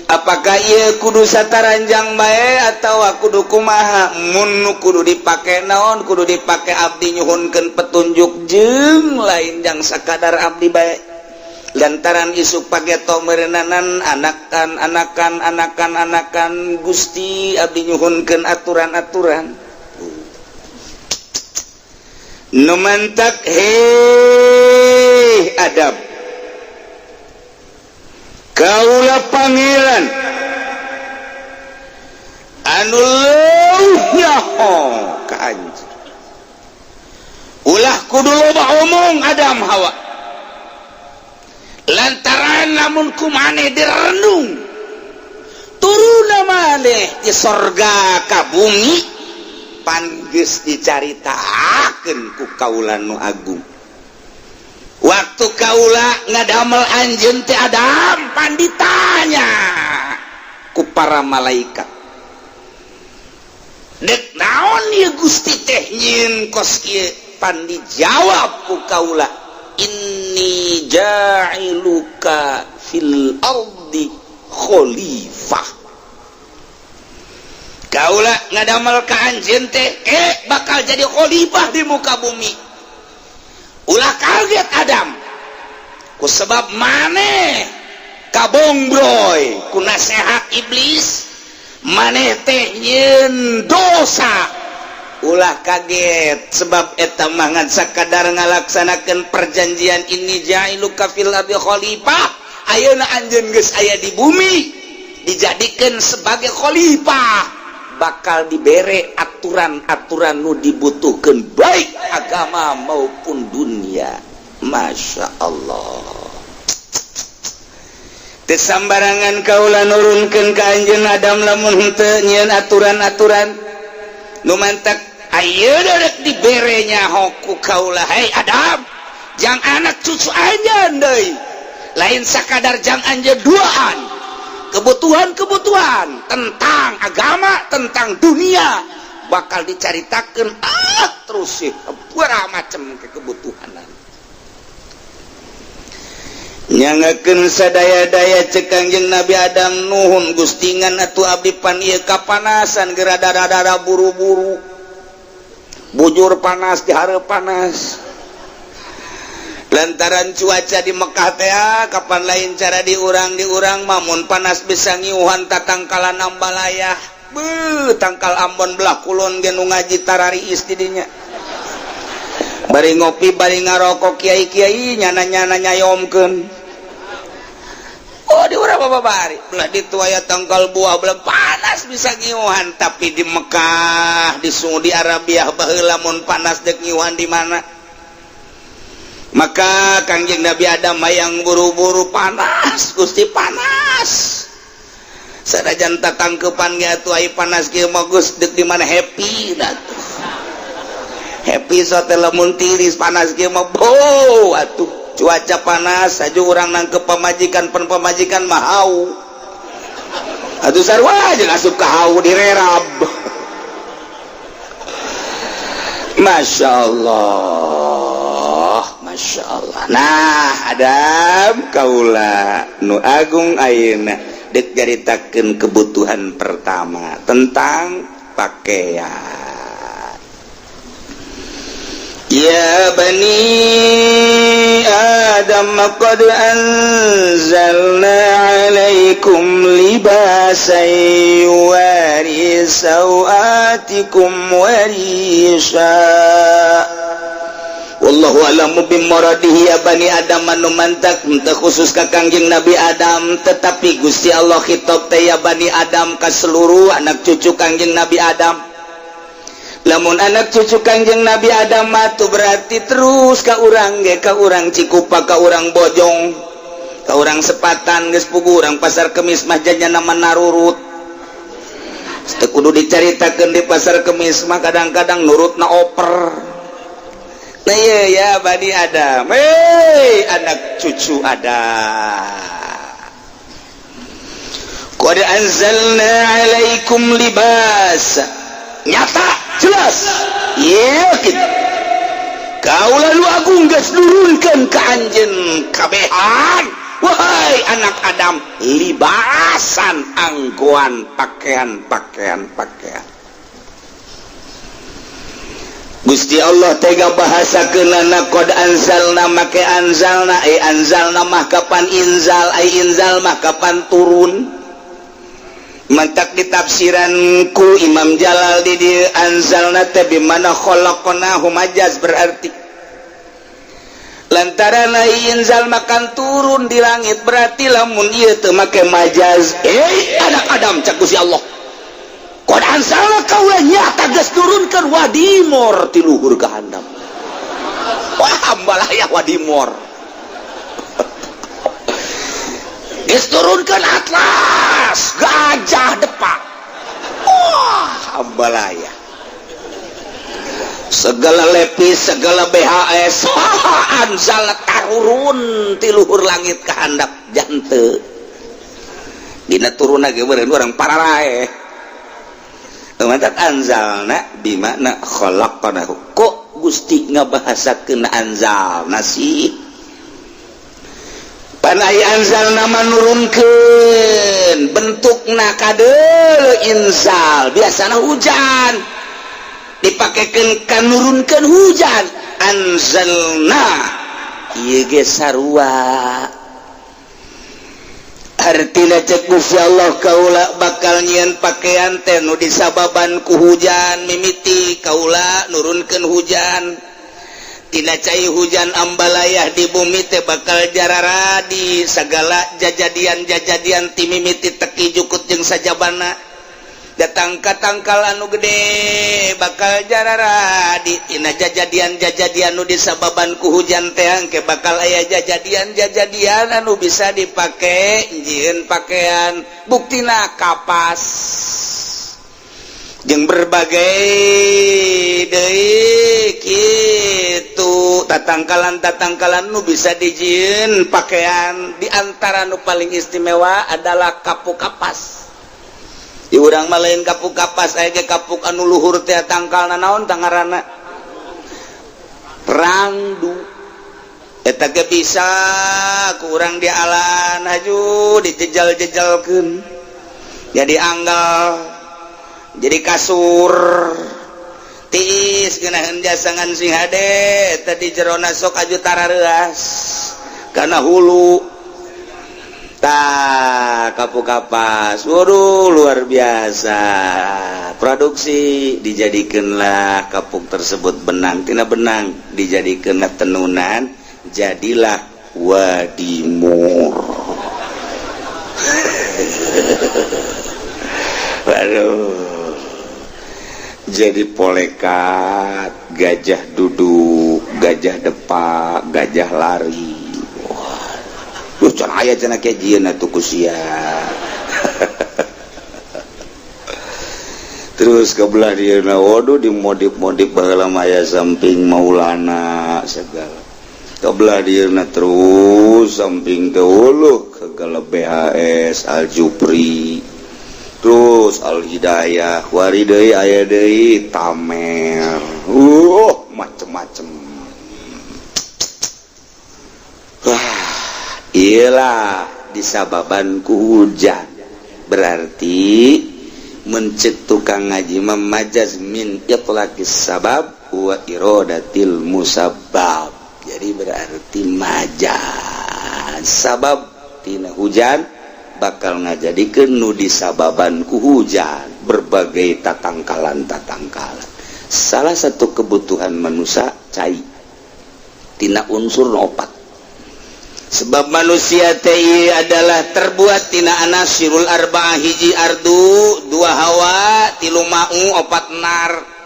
Apakah ieu kudu sataranjang bae atau kudu kumaha? Mun kudu dipake naon kudu dipake, abdi nyuhunkeun petunjuk jeung lain jang sakadar abdi bae, lantaran isuk pageto meureunanan anakan anakan anakan anakan. Gusti, abdi nyuhunkeun aturan-aturan nu mantak. Hei Adam, kaula pangeran anu leuwih nyaho ka anjeun. Ulah kudu loba omong, Adam, Hawa, lantaran lamun ku maneh direnung turun maneh di sorga ka bumi, pan geus dicaritakeun ku kaula nu agung. Waktu kaula ngadamel anjeun teh, Adam, pan ditanya ku para malaikat, "Dek naon ieu Gusti teh nyieun kos kieu?" Pan dijawab ku kaula, "Inni ja'iluka fil ardi khalifah." Kaula ngadamel ka anjeun teh bakal jadi khalifah di muka bumi. Ulah kaget, Adam, ku sebab maneh kabongbroy ku nasehat iblis, maneh teh nyieun dosa. Ulah kaget, sebab eta mah ngan sakadar ngalaksanakeun perjanjian, "Inni ja'iluka fil ardi khalifah." Ayeuna anjeun geus aya di bumi, dijadikan sebagai khalifah, bakal dibere aturan-aturan nu dibutuhkan, baik agama maupun dunia. Masya Allah, teu sambarangan kaula nurunkeun ka anjeun, Adam, lamun henteu nyieun aturan-aturan nu mantak. Ayeuna rek dibere nyaho ku kaula, "Hei Adam, jang anak cucu anjeun deui, lain sakadar jang anjeun duaan, kebutuhan-kebutuhan tentang agama, tentang dunia bakal dicaritakan." Ah, terus sih macam ke kebutuhan nyangakeun sadaya-daya. Cek Kangjeng Nabi Adam, "Nuhun, Gusti, ngan atuh abdi pan ieu kapanasan, geura dada buru-buru, bujur panas di hareup panas, lantaran cuaca di Mekkah teh kapan lain cara diurang diurang mamun panas, bisa ngiuhan tatangkalan ambalaya be tangkal Ambon belah kulon ge nu ngaji tarariis didinya, bari ngopi, bari ngarokok, kiai-kiai nyana-nyana nyayomkeun." Oh, di urang apa bari belah ditu aya tangkal buah, belah panas bisa ngiuhan, tapi di Mekah, di Saudi Arabia baheula, mun panas dek ngiuhan di mana? Maka Kangjeng Nabi Adam yang buru-buru, "Panas, Gusti, panas." Sanajan tatangkepan ge atuh, ai panas kieu mah geus deuk di mana happy atuh, happy so teh lamun tiris. Panas kieu mah bo atuh, cuaca panas aja urang nangkep pamajikan, pen pamajikan mah hau atuh, sarua jeung asup ka hau direrab. Masya Allah, Masya Allah. Nah, Adam, kaula nu agung ayeuna dek nyaritakeun kebutuhan pertama tentang pakaian. Ya bani Adam qad anzalna alaikum libasan yuwari sawatikum warisha. Wallahu a'lamu bimuradihi. Ya bani Adam, anu mantak teu khusus ka Kangjeng Nabi Adam, tetapi Gusti Allah khitab teh ya bani Adam ka seluruh anak cucu Kangjeng Nabi Adam. Lamun anak cucu Kangjeng Nabi Adam mah tuh berarti terus ka urang ge, ka urang Cikupa, ka urang Bojong, ka urang Sepatan, geus pugu urang Pasar Kemis mah janya nama narurut. Teu kudu dicaritakeun di pasar Kemis mah, kadang-kadang nurutna oper. Nah iya ya Bani Adam, hei anak cucu Adam, qad anzalna alaikum libas. Nyata jelas yakin kaula nu agung geus nurunkeun ka anjeun kabehan, wahai anak Adam, libasan, anggoan, pakaian, pakaian, pakaian. Gusti Allah tega bahasa kenana qad anzalna, make anzalna. Eh, anzalna mah kapan inzal, ai inzal mah kapan turun. Mantak ditafsiran ku Imam Jalal di dieu, anzalna teh bimana khalaqnahu, majaz. Berarti lantaran ai inzal makan turun di langit, berarti lamun ieu teu make majaz, eh anak Adam, cak Gusti Allah, qad anzalna, kaula nyata geus nurunkeun wadimor ti luhur ka handap. Wah, ambalaya wadimor, geus turunkeun atlas gajah depak. Wah, ambalaya segala lepis, segala BHS, anzal tarurun ti luhur langit ka handap. Jante dina turun lagi beureun urang pararae. Mantap, anzalna bimakna khalaqnahu. Kok Gusti ngabahasakeun anzalna sih? Pan ai anzalna nurunkeun, bentukna kadeuleu inzal, biasana hujan, dipakekeun ka nurunkeun hujan anzalna. Ieu ge sarua artina. Cek Gusti Allah, kaula bakal nyieun pakaian teh nu disababan ku hujan. Mimiti kaula nurunkeun hujan, tina cai hujan ambalayah di bumi teh bakal jararadi segala jajadian-jajadian, ti mimiti teki, jukut jeung sajabana, datang ka tangkal anu gede bakal jararadi. Tina jajadian-jajadian nu disababan ku hujan teh engke bakal aya jajadian-jajadian anu bisa dipake jieun pakaian, buktina kapas jeung berbagai deui kitu tatangkalan-tatangkalan nu bisa dijieun pakaian. Di antara nu paling istimewa adalah kapuk kapas. Di urang mah lain kapuk kapas, aya ge kapuk anu luhur teh, tangkalna naon tangarana, rangdu. Eta ge bisa kurang dialan haju, dijejal-jejalkeun jadi anggal, jadi kasur tiis, geunaheun jasangan sing hade. Tadi jerona sok aju tarareuas kana hulu. Tah, kapuk kapas, waduh, luar biasa. Produksi, dijadikanlah kapuk tersebut benang, tina benang dijadikanlah tenunan, jadilah wadimor. Waduh, jadi polekat, gajah duduk, gajah depak, gajah lari. Wah, can aya cenah kejieun atuh ku sia. Terus ke belah dieuna, waduh, dimodif-modif, baheula mah aya samping Maulana segala. Ke belah dieuna terus samping teh, uluh, segala BHS Al Jupri, terus Al Hidayah, wari deui aya deui Tamer, macem-macem. Wah, iyalah disababan ku hujan. Berarti mencek tukang ngaji, memajaz min itlaqis sabab wa iradatil musabbab. Jadi berarti majaz sabab tina hujan bakal ngajadikeun nu disababan ku hujan berbagai tatangkalan-tatangkalan. Salah satu kebutuhan manusia cai, tina unsur opat, sebab manusia TI adalah terbuat tina anasirul arba'ah: hiji ardu, dua hawa, tilu ma'u, opat nar.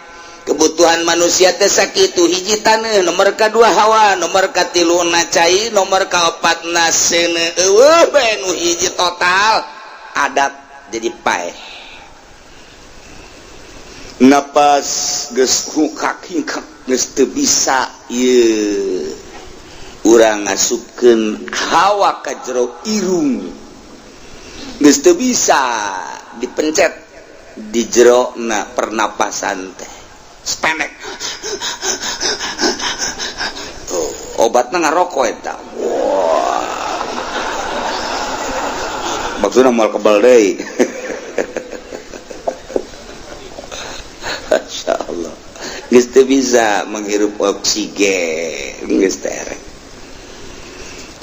Kebutuhan manusia teh sakitu: hiji taneuh, nomor kadua hawa, nomor katilu na cai, nomor kaopat na seuneu. Eueuh bae nu hiji total adat jadi paeh. Napas geus hukak hingkak, geus teu bisa ieu urang ngasupkeun hawa ka jero irung, geus teu bisa dipencet di jero na pernapasan teh sependek. Tuh, obatna ngarokok eta. Wah, maksudna moal kebal deui. Masya Allah, geus teu bisa menghirup oksigen, geus terek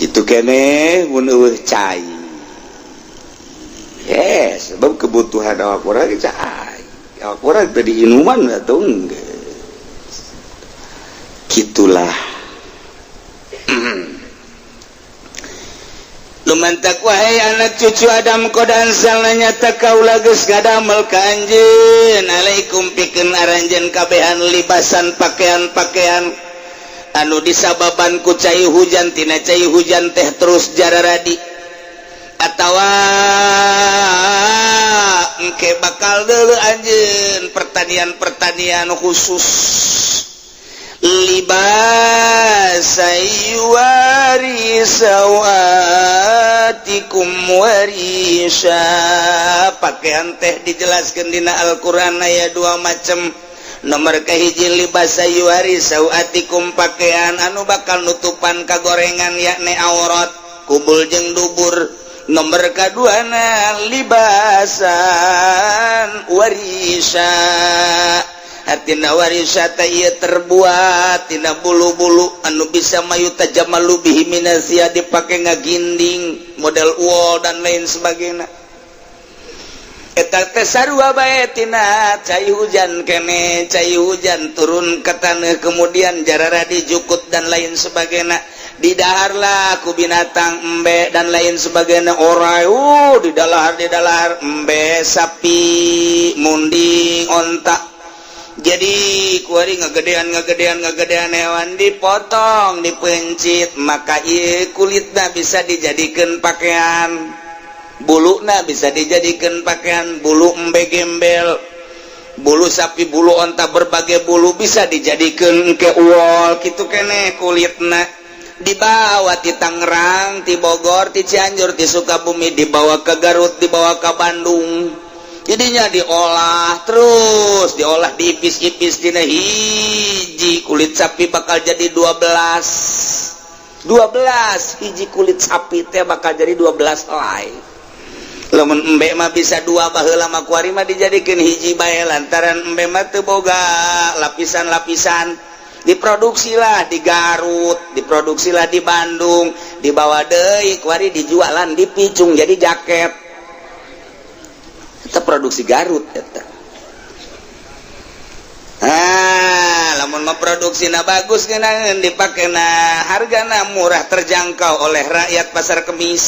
kitu keneh mun eueuh cai. Yes, sebab kebutuhan awak urang cai, awak urang teh diinuman atuh geus kitulah. Lumantak wahai anak cucu Adam, qad anzalna nyata kaula geus ngadamel ka anjeun, alaikum pikeun aranjeun kabehan, libasan pakaian-pakaian anu disababan ku cai hujan, tina cai hujan teh terus jararadi atawa engke bakal deuleu anjeun pertanian-pertanian khusus, libasa yuwari sawatikum warisha. Pakaian teh dijelaskan dina Al-Qur'an aya dua macam. Nomor kahiji libasa yuwari sawatikum, pakaian anu bakal nutupan kagorengan, yakni aurat kubul jeung dubur. Nomor kaduana libasan warisha, artina warisata ieu terbuat tina bulu-bulu anu bisa mayu tajamalu bihi minazia, dipake ngaginding model wol dan lain sebagainya. Eta teh sarua bae tina cai hujan kene, cai hujan turun ke tanah kemudian jarara dijukut dan lain sebagainya, didaharlah ku binatang embe dan lain sebagainya, orai didalahar didalahar embe, sapi, munding, onta. Jadi kuari ngegedean ngegedean ngegedean, hewan dipotong dipencit, maka ieu kulitna bisa dijadikan pakaian, buluna bisa dijadikan pakaian, bulu embe gembel, bulu sapi, bulu onta, berbagai bulu bisa dijadikan ke wol kitu kene kulitna. Dibawa ti Tangerang, ti Bogor, ti Cianjur, ti Sukabumi, dibawa ke Garut, dibawa ke Bandung. Jadinya diolah terus, diolah diipis-ipis, dina hiji kulit sapi bakal jadi 12 12 hiji kulit sapi teh bakal jadi 12 helai. Lamun embe mah bisa dua, baheula mah kuari mah dijadikeun hiji bae lantaran embe mah teu boga lapisan-lapisan. Diproduksilah di Garut, diproduksilah di Bandung, dibawa deui kuari dijualan dipicung jadi jaket. Eta produksi Garut eta. Ah, lamun mah produksina bagus ngeunaheun dipakena, hargana murah, terjangkau oleh rakyat pasar kemis.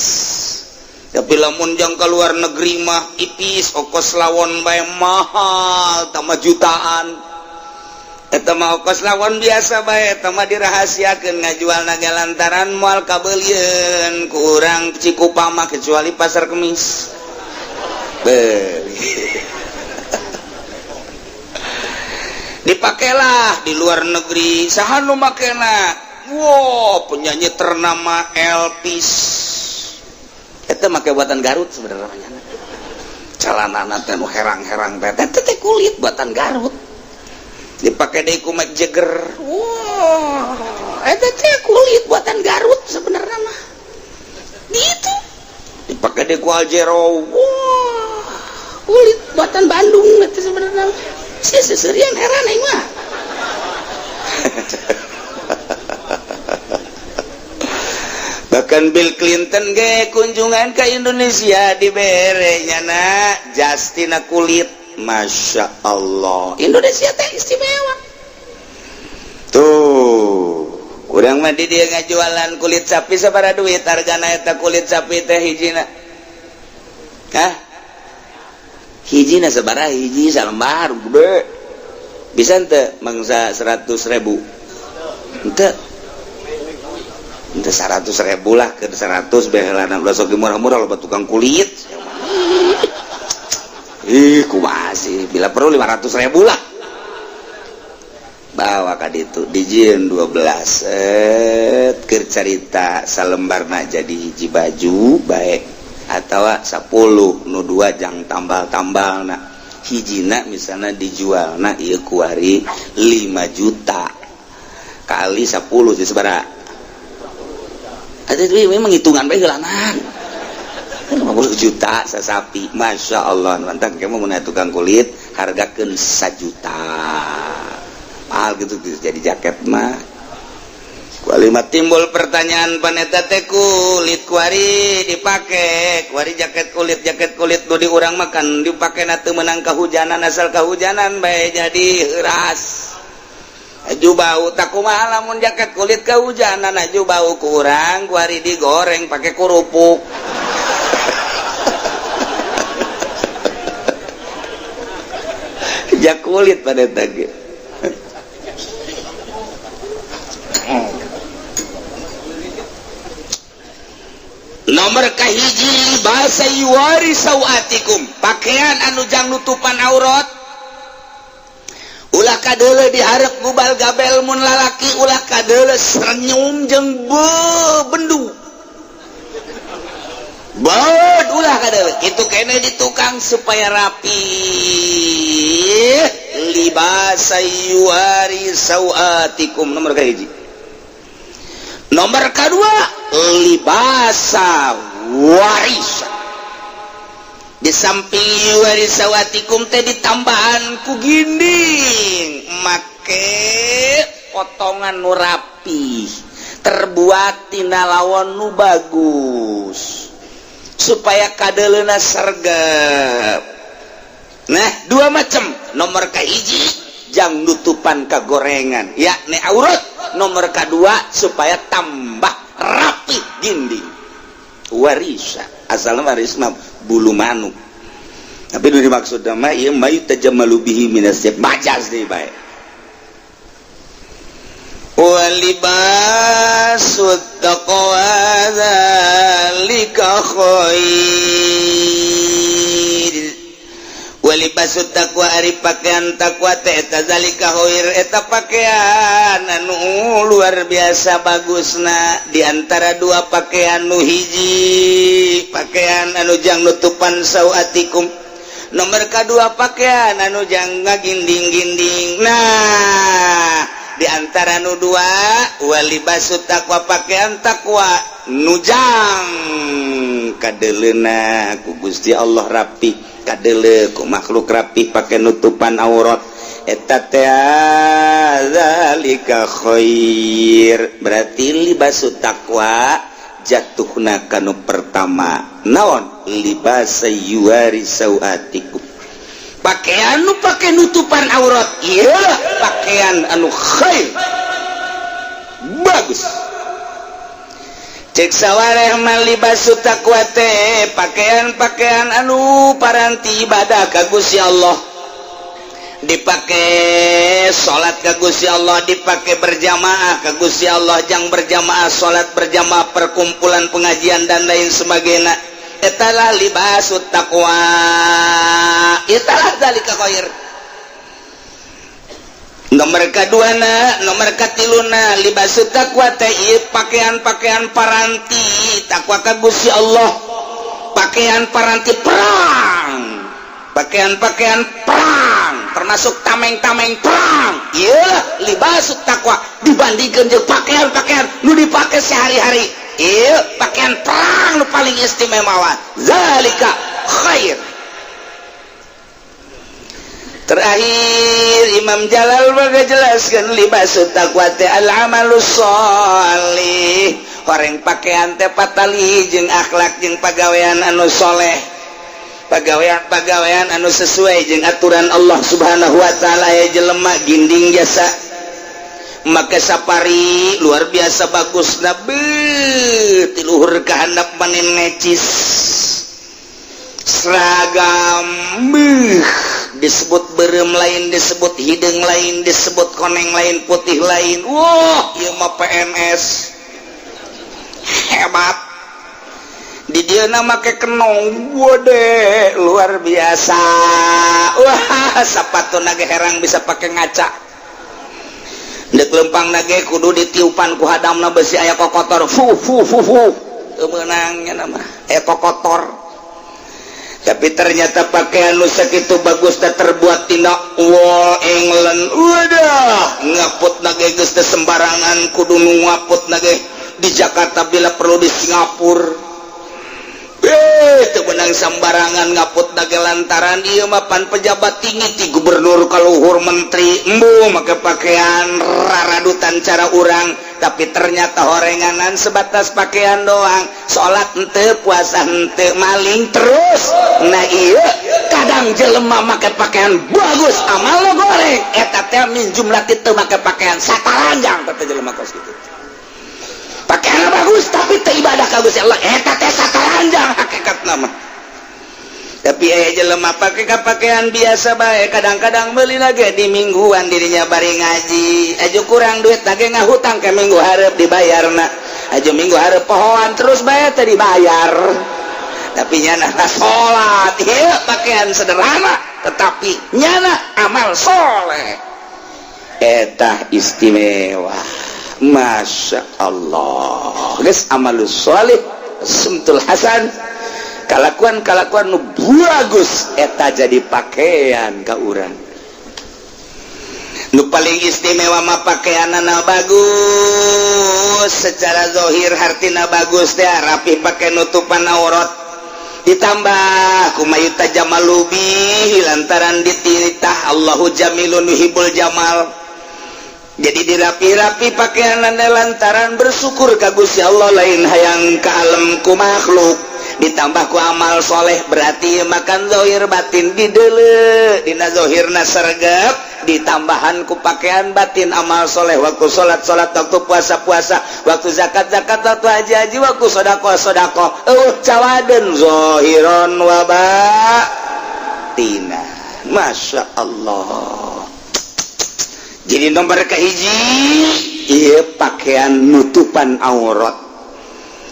Tapi lamun jang ka luar negeri mah ipis, ongkos lawon bae mahal, tambah jutaan. Eta mah ongkos lawon biasa bae, eta mah dirahasiakeun ngajualna ge lantaran moal kabeulieun ku urang Cikupa mah kecuali pasar kemis. Beli. Dipakailah di luar negeri, saha nu makena? Wow, penyanyi ternama Elvis eta make buatan Garut sebenarnya. Celanana teh nu herang-herang teh, teh teh kulit buatan Garut. Dipakai deui ku Mick Jagger. Wah, eta teh kulit buatan Garut sebenarnya mah. Gitu. Dipakai deui ku Aljero. Wah, kulit buatan Bandung eta sebenarnya. Sia seserian heran aing mah. Bahkan Bill Clinton ge kunjungan ke Indonesia dibere nyana jastina kulit. Masya Allah, Indonesia teh istimewa. Tuh, urang mah di dieu ngajualan kulit sapi sabaraha duit hargana eta kulit sapi teh hijina? Hah? Hijina sabaraha hiji salembar gede? Bisa henteu mangsa 100.000? Henteu. Henteu 100.000 lah, ke 100 bae heulana ulah sok murah-murah, loba tukang kulit. Ih, kumaha sih, bila perlu 500 ribu lah. Bawa ka ditu, dijieun 12 set, keur carita salembarna jadi hiji baju baik atau 10, nu dua jang tambal-tambal. Nah, hijina misalnya dijual, nah, ieu kuari 5 juta kali 10 sih sabaraha? Ada memang hitungan bae heulanan. 50 juta sasapi. Masya Allah, mantap. Kamu mau tukang kulit hargakeun 1 juta, mahal gitu jadi jaket mah. Kualima timbul pertanyaan, paneta teh kulit kuari dipake kuari jaket kulit, jaket kulit nu di urang makan dipake na teu meunang kahujanan, asal kahujanan bae jadi heuras, aju bau. Tak kumaha lamun jaket kulit kehujanan aju bau kurang, kuari digoreng pakai kerupuk? Jak kulit pada tadi. Nomor kahiji, libasa yuwari sawatikum, pakaian anu jang nutupan aurat, ulah kadeuleu diharap gubal gabel. Mun lalaki ulah kadeuleu senyum jeung bendu bod, ulah kadeuleu itu kene di tukang supaya rapi. Libasa yuwari sawatikum nomor kahiji. Nomor kedua, libasa warisa. Di samping yuwari sawatikum teh ditambahan ku ginding, make potongan nu rapi, terbuat tina lawon nu bagus supaya kadeleuna sergap. Nah, dua macam. Nomor kahiji jang nutupan kagorengan, yakni aurat. Nomor kedua supaya tambah rapi ginding. Warisa asalnya waris mah bulu manuk, tapi nu dimaksud mah ieu mayu tajammalu bihi minas majas deui bae. Walibasut taqwa dzalika khair. Walibasut taqwa, ari pakaian takwa teh eta zalika khair, eta pakaian anu luar biasa bagusna. Di antara dua pakaian, nu hiji pakaian anu jang nutupan sawatikum, nomor kedua pakaian anu jang ngaginding-ginding. Nah, di antara nu dua, walibasu takwa, pakaian takwa nujang kadeleuna ku Gusti Allah rapi, kadele ku makhluk rapi, pakai nutupan aurat, eta teh zalika khair. Berarti libasu takwa jatuhna kanu pertama. Naon? Libasa yuwari sawatikum, pakaian nu pakai nutupan aurat, iya pakaian anu khair, bagus. Cek sawareh mah libasu taqwa teh pakaian-pakaian anu paranti ibadah ka Gusti Allah, dipake salat ka Gusti Allah, dipake berjamaah ka Gusti Allah, jang berjamaah salat, berjamaah perkumpulan pengajian dan lain sebagainya. Etalah libasut taqwa, italah zalika khair. Nomor kedua na, nomor katiluna, libasut taqwa teh ieu pakaian-pakaian paranti takwa ka Gusti Allah, pakaian paranti perang, pakaian-pakaian perang termasuk tameng-tameng perang. Ieu libasut taqwa dibandingkan jeung pakaian-pakaian nu dipake sehari-hari, ieu pakaian perang nu paling istimewa. Zalika khair. Terakhir Imam Jalal jelaskan libasut taqwa teh al amalus sholih. Horeng pakaian teh patali jeung akhlak jeung pagawean anu soleh, pagawean-pagawean anu sesuai jeung aturan Allah Subhanahu wa taala. Ya jelema ginding jasa make sapari luar biasa bagus, nabi tiluhur ka handap manin necis seragam beuh, disebut berem lain, disebut hidung lain, disebut koneng lain, putih lain. Wah, ieu mah PNS hebat. Di dieu make kenong wode luar biasa. Wah, sapatu nage herang bisa pakai ngaca. Dek lempang nage kudu ditiupan ku hadamna besi aya kokotor. Fu fu fu fu. Teu meunang nya mah aya kokotor. Tapi ternyata pakaian nu sakitu bagus teh terbuat tina wol England. Wadah, ngaput nage geus teh sembarangan kudu nu ngaput nage di Jakarta bila perlu di Singapura. Teu meunang sembarangan ngaput nage lantaran ieu mah pan pejabat tinggi ti gubernur kaluhur menteri embu make pakaian raradutan cara urang, tapi ternyata horenganan sebatas pakaian doang, salat henteu, puasa henteu, maling terus. Nah ieu kadang jelema make pakaian bagus amal lo goreng eta teh min jumlah teu make pakaian sataranjang teh jelema kos kitu. Pakaian bagus tapi teu ibadah ka Gusti Allah eta teh sataranjang hakikatna mah. Tapi aya jelema pake ka pakaian biasa bae, kadang-kadang meuli lagi di mingguan dirinya bari ngaji, aju kurang duit lagi ngahutang ke minggu hareup dibayarna, aju minggu hareup pohoan terus bae teh dibayar. Tapi nyana salat ieu pakaian sederhana tetapi nyana amal soleh eta istimewa. Masya Allah, geus amalus soleh sumtul hasan, kalakuan-kalakuan nu bagus eta jadi pakaian ka urang. Nu paling istimewa mah pakaianana bagus secara zahir, hartina bagus teh rapi pakai nutupan aurat, ditambah kumayuta jamalubi lantaran dititah Allahu jamilun yuhibbul jamal. Jadi dirapi-rapi pakaian lantaran bersyukur ka Gusti Allah lain hayang ka alam ku makhluk, ditambah ku amal soleh berarti makan zahir batin dideule dina zahirna sergap, ditambahan ku pakaian batin amal soleh waktu salat salat, waktu puasa puasa, waktu zakat zakat, waktu haji haji, waktu sodakoh sodakoh, cawaden zahiron wa batina. Masya Allah. Jadi nomor kahiji iya pakaian nutupan aurat.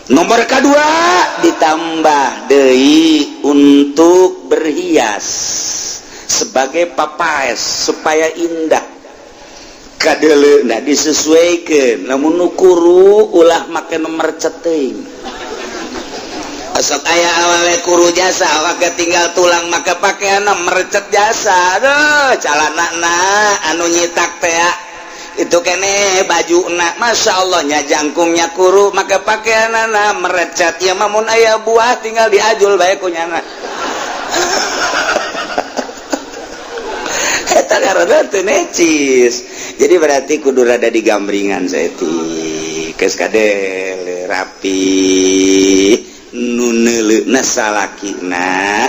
Nomor kedua ditambah deui untuk berhias sebagai papaes supaya indah. Kadeleuna disesuaikan, lamun nu kuru ulah make nomor ceteuing. Asok aya awale kuru jasa awake tinggal tulang make pakaian merecet jasa. Aduh, calanana anu nyitak teh itu kene baju na Masya Allah nya jangkungnya kuru make pakaianana merecet ya mamun aya buah tinggal diajul bae ku nyana. Eta karena teu necis. Jadi berarti kudu rada digambringan saeutik. Geus kadel rapi nu neuleuna salakina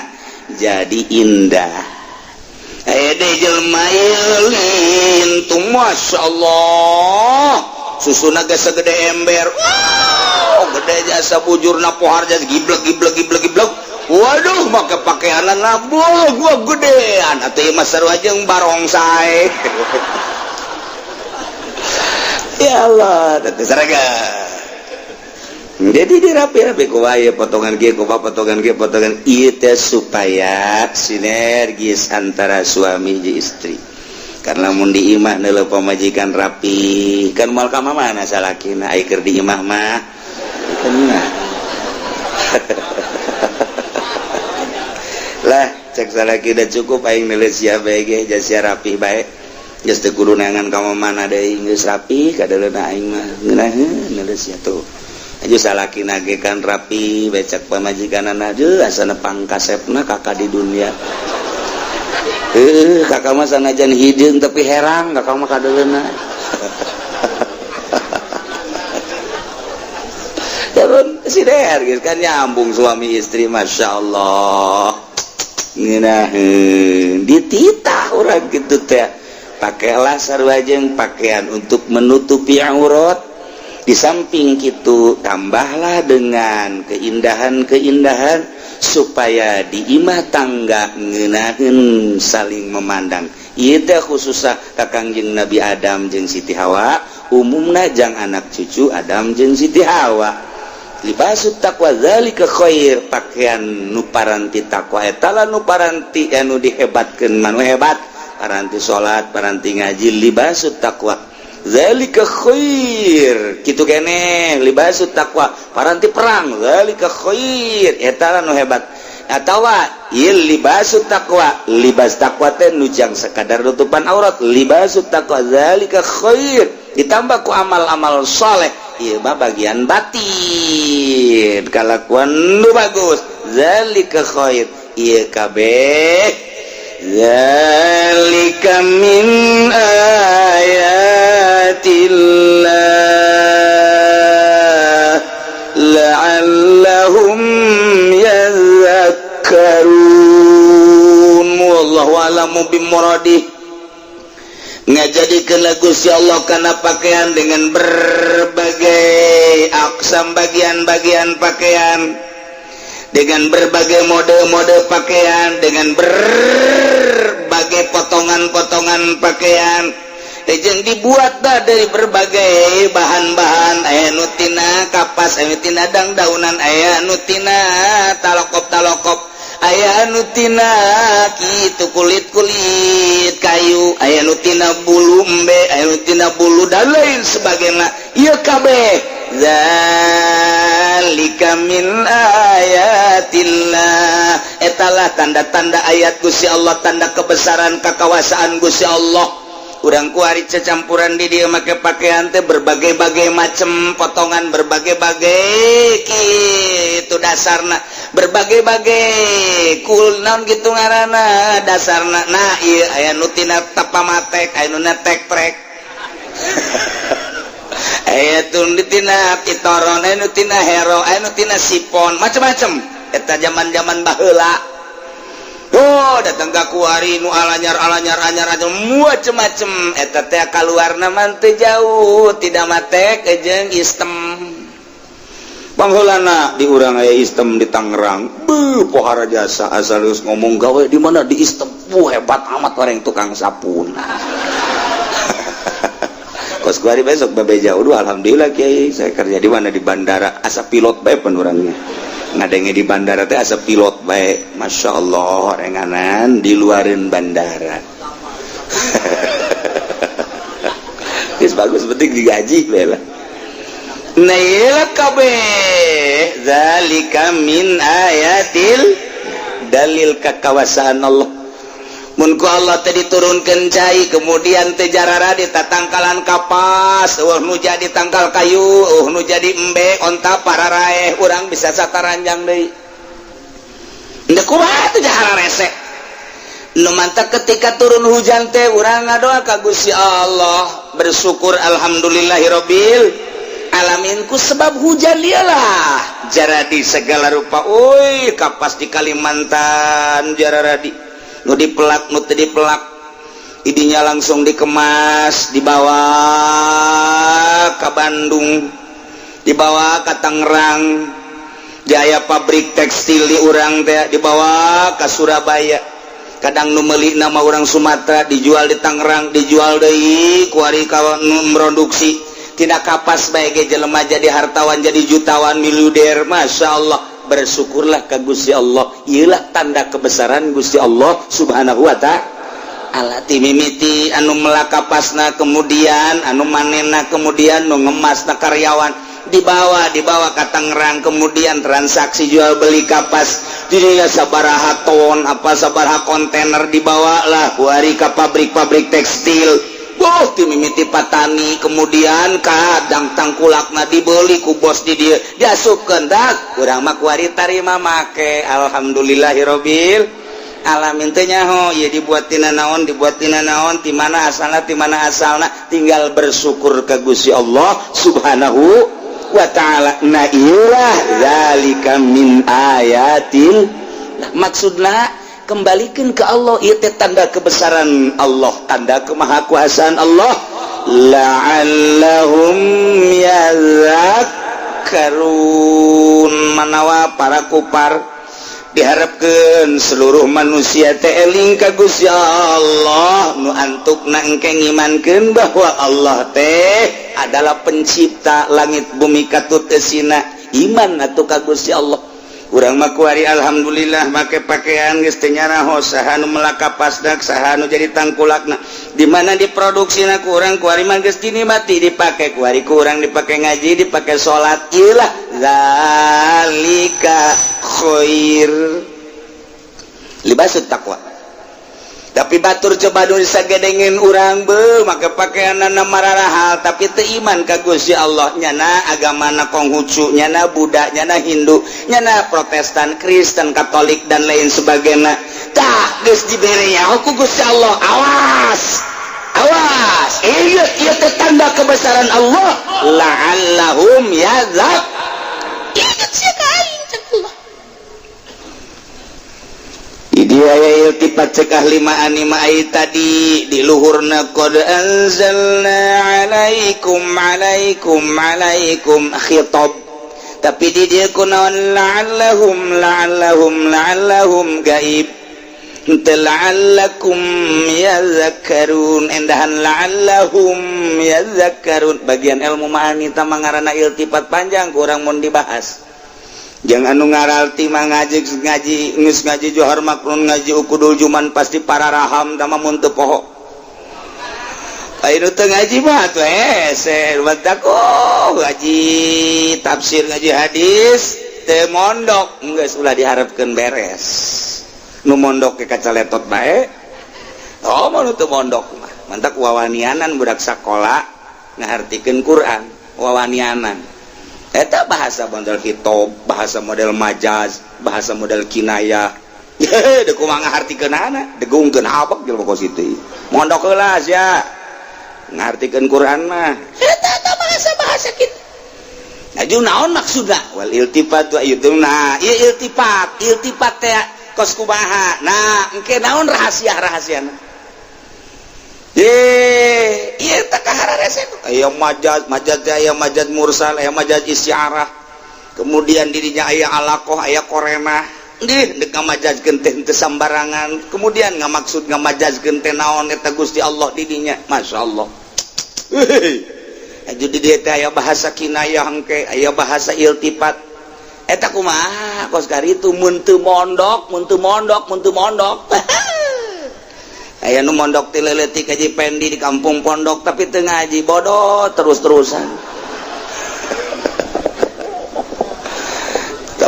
jadi indah. Aya deui jelema lintung Masya Allah susuna geus segede ember. Wow, gede jasa bujurna pohar jasa giblek giblek giblek giblek. Waduh, make pakaianan labuh gua gedean atuh ieu mah sarua jeung barongsai. Ya Allah, teh saraga. Jadi dirapi-rapi ku wae potongan kieu kumaha potongan kieu potongan ieu teh supaya sinergis antara suami jeung istri. Karena mun di imah neuleuh pamajikan rapi, kan moal ka mana salakina ai keur di imah mah. Kena. Lah, cek salaki udah cukup aing neuleuh sia bae ge sia rapi bae. Geus teu kudu neangan ka mana deui geus rapi kadeuleuna aing mah ngeunaheun neuleuh sia tuh. Aju salaki nage kan rapi becak pamajikanana aduh asana pangkasepna kakak di dunia. Kakak mah sanajan hideung tapi herang kakak mah kadeuleuna. Turun si der geus kan nyambung suami istri Masya Allah. Ngeunaheun dititah urang kitu teh. Pakailah sarua jeung pakaian untuk menutupi aurat. Di samping itu tambahlah dengan keindahan-keindahan supaya di imah tangga ngeunaheun saling memandang. Ieu teh khususna ka Kangjeng Nabi Adam jeung Siti Hawa, umumna jang anak cucu Adam jeung Siti Hawa. Libasu taqwa zalika khair, pakaian nu paranti takwa eta lah nu paranti anu dihebatkeun, manu hebat paranti salat, paranti ngaji. Libasu taqwa zalika khair, kitu kene. Libasu taqwa paranti perang, zalika khair, eta lah nu hebat. Atawa ieu libasu taqwa, libas taqwa teh nu jang sekadar tutupan aurat. Libasu taqwa zalika khair ditambah ku amal-amal soleh, ieu mah bagian batin, kalakuan nu bagus. Zalika khair, ieu kabeh zalika min ayatillah la'allahum yadhakkarun. Wallahu a'lamu bimuradih. Ngajadikeun Gusti Allah kana pakaian dengan berbagai aksam, bagian-bagian pakaian dengan berbagai mode-mode pakaian, dengan berbagai potongan-potongan pakaian jeung dibuat dah dari berbagai bahan-bahan. Aya nu tina kapas, aya nu tina dang-daunan, aya nu tina talokop-talokop, aya nu tina kitu kulit-kulit kayu, aya nu tina bulu embe, aya nu tina bulu dan lain sebagainya. Ieu kabeh zalika min ayatillah, etalah tanda-tanda ayat Gusti Allah, tanda kebesaran kekawasaan Gusti Allah. Urang kuari cecampuran di dia make pakaian teh berbagai-bagai macam potongan, berbagai-bagai gitu dasarna, berbagai-bagai kul naon gitu ngaranna dasarna. Nah, iya, aya nu tina tapamatek, aya nu tek trek, aya tun tina pitoron, aya nu tina hero, aya nu tina sipon, macam-macam. Eta zaman-zaman baheula. Oh, datang ka kuari nu alanyar alanyar anyar anyar macem-macem. Eta teh kaluarna mah teu jauh tidak matek jeung istem. Pangheulana di urang aya istem di Tangerang. Beuh, pohara jasa, asal geus ngomong gawe di mana, di istem. Wuh, hebat amat orang tukang sapun. Kos kuari besok bebeja, udah, alhamdulillah kiai, saya kerja di mana, di bandara. Asa pilot bae pan orangnya. Ngadenge di bandara teh asa pilot bae. Masya Allah, renganan di luarin bandara. Geus bagus, penting digaji bae lah. Nah, ieu kabeh zalika min ayatil, dalil kakawasaan Allah. Mun ku Allah teh diturunkeun cai, kemudian teh jarara di tatangkalan kapas, eueuh nu jadi tangkal kayu, eueuh nu jadi embe onta pararaeh, urang bisa sataranjang deui. Henteu kumaha teh jahara rese. Nu mantak ketika turun hujan teh urang ngadoa ka Gusti Allah, bersyukur alhamdulillahirabbil alamin ku sebab hujan dialah jaradi segala rupa. Oi, kapas di Kalimantan jararadi, nu dipelak, nu teu dipelak, idinya langsung dikemas, dibawa ke Bandung, dibawa ke Tangerang, jaya pabrik tekstil di urang teh, dibawa ke Surabaya. Kadang nu meuli nama orang Sumatera, dijual di Tangerang, dijual deui kuari ka nu produksi. Tidak kapas bae ge jelema jadi hartawan, jadi jutawan, miliuder. Masya Allah, bersyukurlah ke Gusti Allah. Iyalah tanda kebesaran Gusti Allah Subhanahu wa Ta'ala. Timimiti anu melak kapasna, kemudian anu manena, kemudian nu ngemasna, karyawan dibawa dibawa ke Tangerang, kemudian transaksi jual beli kapas dirinya sabaraha ton, apa sabaraha kontainer, dibawa lah kuari ke pabrik-pabrik tekstil. Boh, timimiti patani, kemudian kadang tangkulakna dibeli ku bos di dia, diasupkeun dak urang mah kuari tarima make. Alhamdulillahirabbil alamin. Teh nyaho ieu dibuat tina naon, dibuat tina naon, ti mana asalna, ti mana asalna, tinggal bersyukur ke Gusti Allah Subhanahu wa Ta'ala. Nah, iyalah zalika min ayatil. Nah, maksudna kembalikan ke Allah, ieu teh tanda kebesaran Allah, tanda kemahakuasaan Allah. La'allahum yadhakkarun. Manawa para kupar diharapkan seluruh manusia teh eling ka Gusti Allah, nu antukna engke ngimankeun bahwa Allah teh adalah pencipta langit bumi katut esina. Iman atuh ka Gusti Allah. Urang mah kuari alhamdulillah make pakaian geus teu nyaraho saha nu melak kapasdak, saha nu jadi tangkulakna, di mana diproduksina. Ku urang kuari mah geus dinikmati, dipake kuari ku urang, dipake ngaji, dipake salat. Ilah, zalika khair libasut taqwa. Tapi batur coba nu sagedengin urang be make pakaian mararahal, tapi teu iman ka Gusti Allah. Nyana agamana Konghucu, nyana Buddha, nyana Hindu, nyana Protestan, Kristen, Katolik, dan lain sebagainya. Tah, geus dibere ku Gusti Allah. Awas, awas, iya iya, tanda kebesaran Allah. La'allahum yadzak. Ingat sia ka aing, cek Allah. Dia iltifat, cek ahli ma'ani ma'ai tadi di luhurna qad anzalna alaikum, alaikum, alaikum khitab, tapi di dia kunaon? La'allahum, la'allahum, la'allahum gaib. Henteu la'allakum yazakkarun, endahan la'allahum yazakkarun. Bagian ilmu ma'ani tah ngaranna iltifat, panjang, kurang mun dibahas. Jangan anu ngaralti mah ngaji, ngaji geus ngaji Johar Maknun, ngaji Ukudul Juman, pasti para raham tama mun teu poho. Ayo teu ngaji mah atuh hese batak. Oh, ngaji tafsir, ngaji hadis, teu mondok, geus ulah diharapkeun beres. Nu mondok ke kaca letot bae. Oh, mau nu teu mondok mah mantak wawanianan budak sakola ngahartikeun Quran wawanianan. Eta bahasa model khitab, bahasa model majaz, bahasa model kinayah. Deuk kumaha ngahartikeunana, degungkeun abak jelema kos itu. Mondok heula sia ngartikeun Quran mah. Eta eta bahasa-bahasa kitu. Aju naon maksudna? Wal iltifat wa itu. Nah, ieu iltifat, iltifat teh kos kumaha? Nah, engke naon rahasia-rahasiana? Ye, ieu teh kahararese. Aya majaz, majaz teh aya majaz mursal, aya majaz istiarah. Kemudian dirinya aya alaqah, aya qorinah. Dih, dek ngamajazkeun teh teu sambarangan. Kemudian ngamaksud ngamajazkeun teh naon eta Gusti Allah di dinya. Masyaallah. Aju di dieu teh aya bahasa kinayah engke, aya bahasa iltifat. Eta kumaha kos karitu mun teu mondok, mun teu mondok, mun teu mondok. Aya nu mondok ti leutik haji pendi di kampung pondok, tapi teu ngaji, bodoh terus-terusan.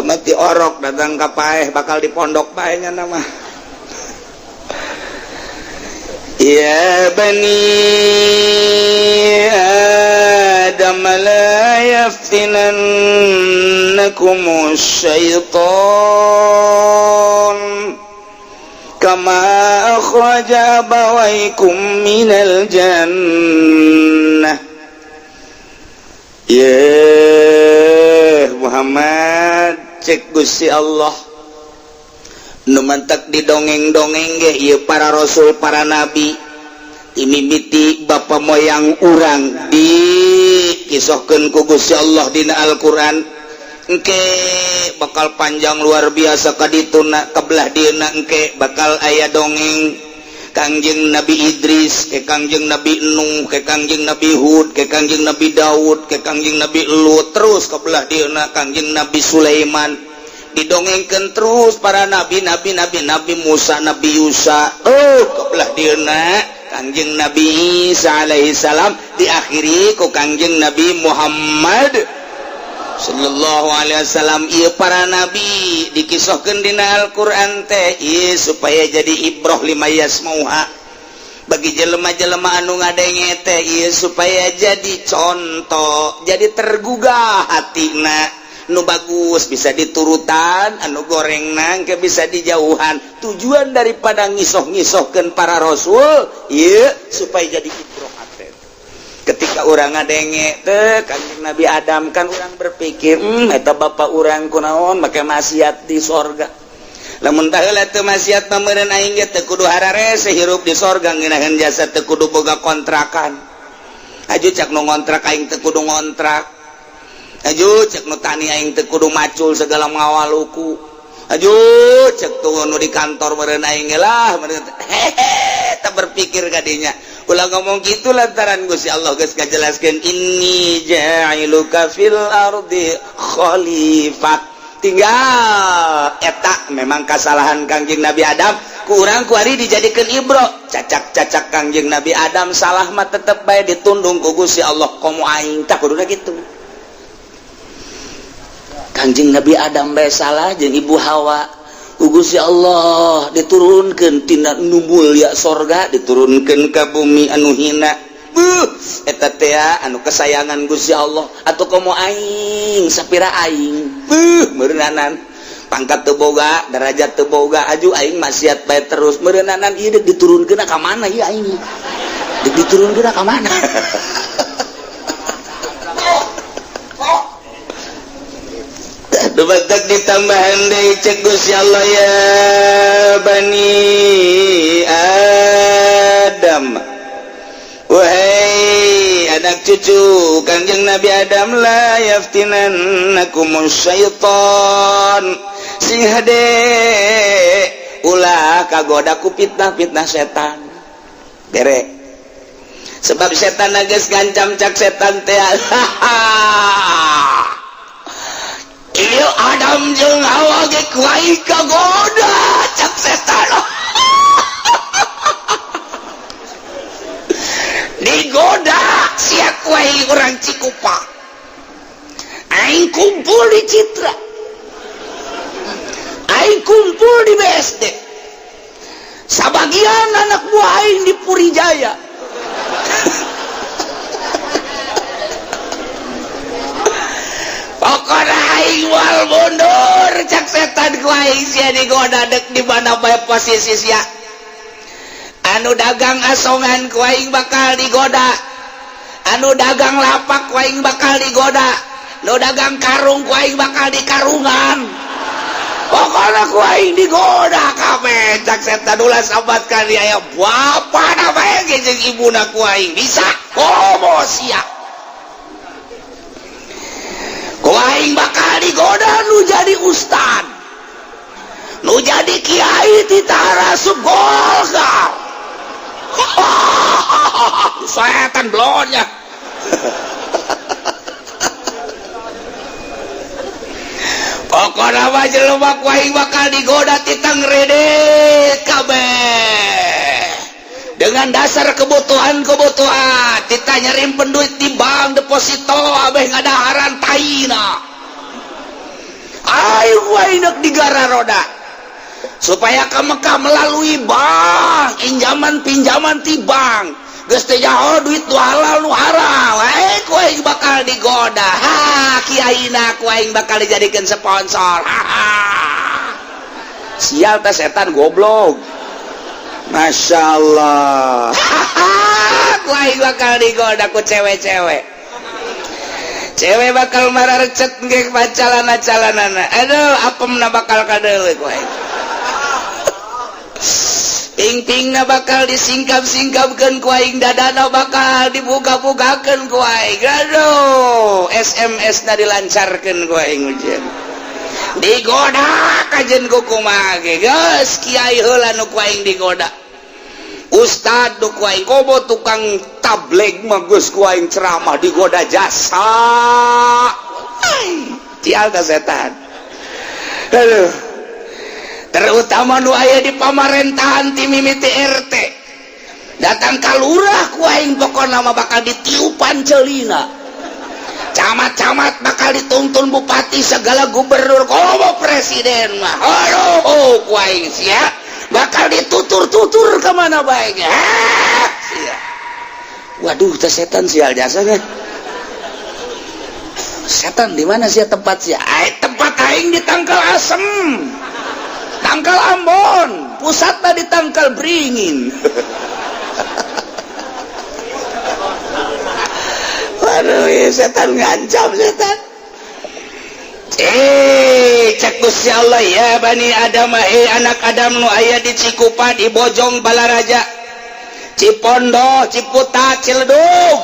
Mati orok datang ka paeh bakal di pondok bae nya nama. Ya bani Adam la yaftinannakum syaitan kama akhraja abawaykum minal jannah. Ya Muhammad, cek Gusti Allah nu mantak didongeng-dongeng ge ieu para rasul, para nabi, imimiti bapa moyang urang dikisohkeun ku Gusti Allah dina Al-Qur'an. Engke bakal panjang luar biasa kadituna, kebelah dieuna engke bakal aya dongeng Kangjeng Nabi Idris, ke Kangjeng Nabi Nuh, ke Kangjeng Nabi Hud, ke Kangjeng Nabi Daud, ke Kangjeng Nabi Lut, terus kebelah dieuna Kangjeng Nabi Sulaiman. Didongengkeun terus para nabi, nabi, nabi, Nabi Musa, Nabi Yusa, oh, kebelah dieuna Kangjeng Nabi Isa alaihi salam, diakhiri ku Kangjeng Nabi Muhammad sallallahu alaihi wasallam. Ieu para nabi dikisahkeun dina Al-Qur'an teh ieu supaya jadi ibroh lima yasmauha, bagi jelema-jelema anu ngadenge teh ieu supaya jadi contoh, jadi tergugah hatina. Nu bagus bisa diturutan, anu goreng nangke bisa dijauhan. Tujuan daripada ngisoh-ngisohkeun para rasul ieu supaya jadi ibroh hate. Ketika urang ngadenge teh Kanjeng Nabi Adam kan urang berpikir, eta bapak urang kunaon make maksiat di sorga? Lamun baheula teu maksiat mah meureun aing ge teu kudu hararese hirup di sorga, ngeunaheun jasa, teu kudu boga kontrakan. Aju cak nu ngontrak, aing teu kudu ngontrak. Aju cek nu tani, aing teu kudu macul segala ngawaluku. Aju cek tuh nu di kantor, meureun aing ge lah meureun. Hehe. Eta berpikir kadinya. Ulah ngomong gitu lantaran Gusti Allah geus ngajelaskeun inni ja'iluka fil ardi khalifah. Tinggal eta memang kesalahan Kangjeng Nabi Adam kurang kuari dijadikan ibro. Cacak-cacak Kangjeng Nabi Adam salah mah tetep bae ditundung ku Gusti Allah komo aing tak kuduna kitu. Kangjeng Nabi Adam bae salah jeung Ibu Hawa ku Gusti Allah diturunkeun tina nu mulia sorga diturunkeun ka bumi anu hina. Buh, eta teh anu kesayangan Gusti Allah atau komo aing sapira aing. Buh, meureunnanan pangkat teu boga, derajat teu boga, aju aing maksiat bae terus meureunnanan ieu deuk diturunkeun ka mana ieu aing? Deuk diturunkeun ka mana? Dubatak ditambahan deui cek Gusti Allah ya Bani Adam. Wahai anak cucu Kangjeng Nabi Adam la yaftinannakumus syaitan. Sing hade ulah kagoda ku fitnah-fitnah setan. Bere. Sebab setan geus ngancam cak setan teh. Ieu Adam jeung Hawa ge ku aing kagoda cak setan. Digoda sia ku aing urang Cikupa. Aing kumpul di Citra. Aing kumpul di BSD. Sabagian anak buah aing di Purijaya. Pokona aing moal mundur cak setan ku aing sia digoda dek di mana bae posisi sia. Anu dagang asongan ku aing bakal digoda, anu dagang lapak ku aing bakal digoda, nu dagang karung ku aing bakal dikarungan. Pokona ku aing digoda kabeh cak setan ulah sabat ka dia aya bapana bae ge jeung ibuna ku aing bisa komo sia. Ku aing bakal digoda nu jadi ustad, nu jadi kiai ti tarasup Golkar. Setan blonnya. Pokona mah jelema ku aing bakal digoda ti tangredet kabeh. Dengan dasar kebutuhan-kebutuhan, kita nyerimpen duit di bank deposito abeh ngadaharan taina. Ayo ku aing deuk digara roda. Supaya ke Mekah melalui bank, injaman pinjaman ti bank. Geus teh jaho duit nu halal nu haram. Ku aing bakal digoda. Ha, kiaina ku aing bakal dijadikeun sponsor. Ha, ha. Sial teh setan goblok. Masya Allah. Ku aing bakal digoda ku cewek-cewek. Cewek bakal mararecet ge pacalana-calanana. Aduh, apemna bakal kadeuleu ku aing. Ping-pingna bakal disingkap-singkapkeun ku aing, dadana bakal dibuka-bukakeun ku aing. Aduh, SMS-na dilancarkeun ku aing ujian. Digoda kajen ku kumaha ge. Geus kiai heula nu ku aing digoda. Ustad nu ku aing komo tukang tabligh mah geus ku aing ceramah digoda jasa. Cial teh setan. Aduh. Terutama nu aya di pamarentahan ti mimiti RT datang ka lurah ku aing pokona mah bakal ditiupan celina, camat-camat bakal dituntun bupati segala gubernur komo presiden mah aduh ku aing sia bakal ditutur-tutur ka mana bae ge. Sia. Waduh teh setan sial jasa ge. Setan di mana sia tempat sia? Ai tempat aing di Tangkal Asem. Tangkal Ambon, pusatna di Tangkal Beringin. Waduh, setan ngancam setan. Cek Gusti Allah ya Bani Adam, anak Adam nu aya di Cikupa, di Bojong, Balaraja, Cipondo, Ciputat, Ciledug,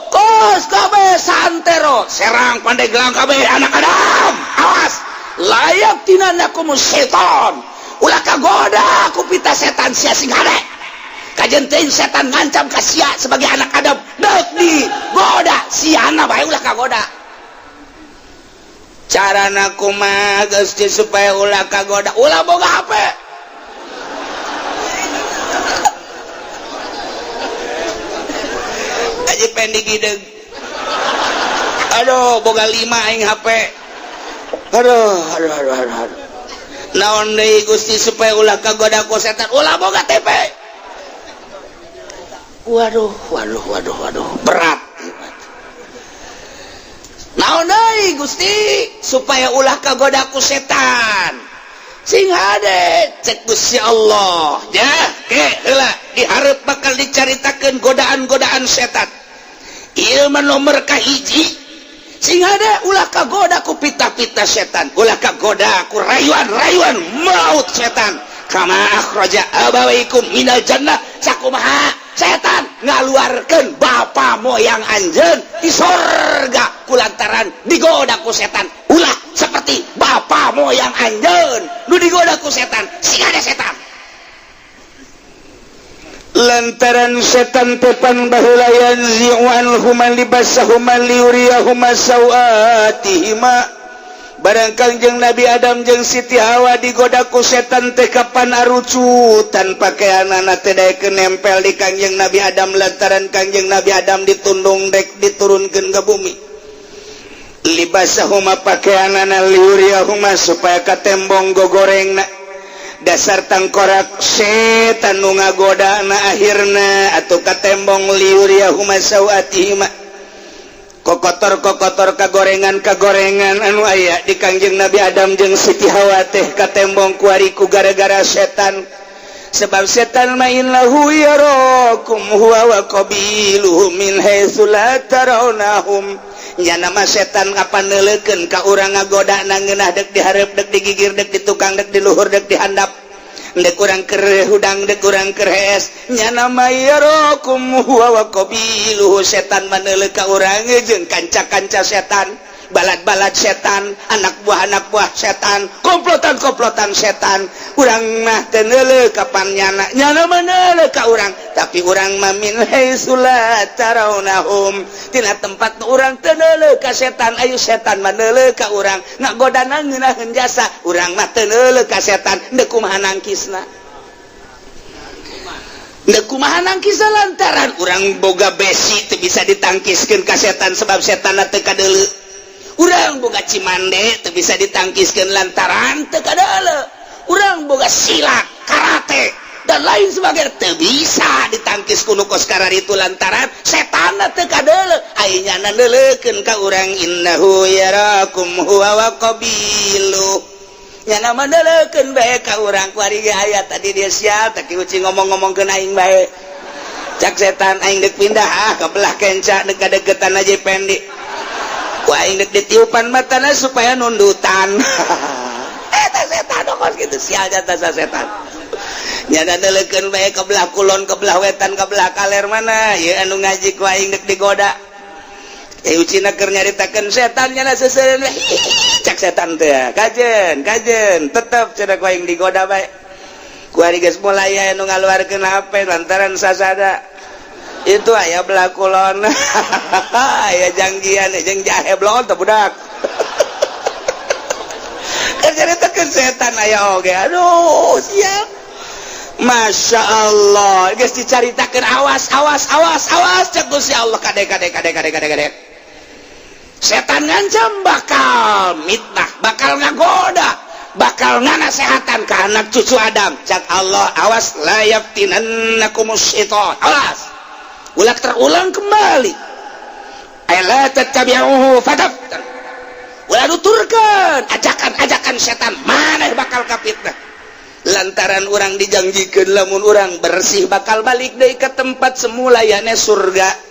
kos kabeh santero, Serang, Pandeglang kabeh anak Adam, awas layak tina nakumus setan, ulah kagoda ku pita setan sia sing hade. Kajen teuing setan ngancam ka sia sebagai anak Adam, deuk digoda, siana bae ulah kagoda. Carana kumaha, Gusti, supaya ulah kagoda? Ulah boga HP. Aja pendek gideg. Aduh, boga lima aing HP. Aduh, aduh, aduh, aduh, aduh. Naon deui, Gusti, supaya ulah kagoda ku setan? Ulah boga TV. Waduh, waduh, waduh, waduh, berat. Naon deui, Gusti, supaya ulah kagoda ku setan? Sing hade, cek Gusti Allah ya. Ke heula dihareup bakal dicaritakeun godaan-godaan setan. Ieu mah nomor kahiji. Sing hade, ulah kagoda ku pita-pita setan, ulah kagoda ku rayuan-rayuan maut setan. Kama akhraja abawaikum minal jannah, sakumaha setan ngaluarkeun bapa moyang anjeun di sorga kulantaran digoda ku setan. Ulah seperti bapa moyang anjeun nu digoda ku setan. Sing hade setan, Lantaran setan tepan baheula yanzi'u anhuma libasahuma liyuriyahuma sawatihima. Barang Kangjeng Nabi Adam jeung Siti Hawa digoda ku setan teh, kapan arucutan pakaianana teh daekeun nempel di Kangjeng Nabi Adam, lantaran Kangjeng Nabi Adam ditundung dek diturunkeun ke bumi. Libasahuma, pakaianana, liyuriyahuma, supaya katembong gogorengna. Dasar tangkorak setan nu ngagoda na, akhirna atau katembong liyuriyahuma sawatihima, kokotor kokotor, kagorengan kagorengan anu aya di Kangjeng Nabi Adam jeung Siti Hawa teh katembong kuari ku gara-gara setan. Sebab setan mah innahu yarakum huwa wa qabiluhu min haitsu la tarawnahum. Nya nama setan apa neuleukeun ka urang, ngagoda na ngeunah, dek dihareup, dek digigir, dek di tukang, dek di luhur, dek di handap, dek urang keur hudang, dek urang keur hees. Nya nama yarakum huwa wa qabiluhu, setan mah neuleuh ka urang jeung kanca-kanca setan, balad-balad setan, anak buah anak buah setan, komplotan-komplotan setan. Urang mah teu neuleuh, kapan nyana nyana mah neuleuh ka urang, tapi urang mah min haitsu la tarawnahum, tina tempat nu urang teu neuleuh ka setan. Ayo, setan mah neuleuh ka urang, ngagodana ngeunaheun jasa. Urang mah teu neuleuh ka setan. Deuk kumaha nangkisna? Deuk kumaha nangkisna? Lantaran urang boga besi teu bisa ditangkiskeun ka setan, sebab setan teu kadeuleu. Urang boga cimande teu bisa ditangkiskeun, lantaran teu kadeuleu. Urang boga silat, karate, dan lain sebagainya, teu bisa ditangkis ku nu kos itu, lantaran setan teu kadeuleu. Ai nyana neuleukeun ka urang. Innahu yarakum huwa wa qabilu, nyana mah neuleukeun bae ka urang. Kuari ge aya tadi, dia sial tak uci ngomong-ngomongkeun aing bae. Cak setan, aing dek pindah ah ke belah kenca, dek deketan aja pendek. Ku aing dek ditiupan matana supaya nundutan. Eta setan kos gitu, sial jatah setan. Nyana neuleukeun bae ke belah kulon, ke belah wetan, ke belah kaler. Mana ieu anu ngaji, ku aing dek digoda. Eh, ucina keur nyaritakeun setan, nyana seseureun. Cak setan teh, kajen kajen tetep cenah, ku aing digoda bae. Ku ari geus mulai aya nu ngaluarkeun HP lantaran sasada itu aya belah kulon, aya janggian jeung jahe blon teh budak. Keur nyaritakeun setan aya oge. Aduh, siap. Masya Allah, geus dicaritakeun, awas, awas, awas, awas, cek Gusti Allah. Kade, kade, kade, kade, kade, kade. Setan ngancam bakal mitnah, bakal ngagoda, bakal nganasehatan ke anak cucu Adam. Cak Allah, awas, la yaftinannakumus syaitan, awas ulah terulang kembali. La tattabi'uhu fataftan, ulah nuturkeun ajakan-ajakan setan, maneh bakal kafitnah. Lantaran urang dijanjikan lamun urang bersih bakal balik deui ke tempat semula, yakni surga.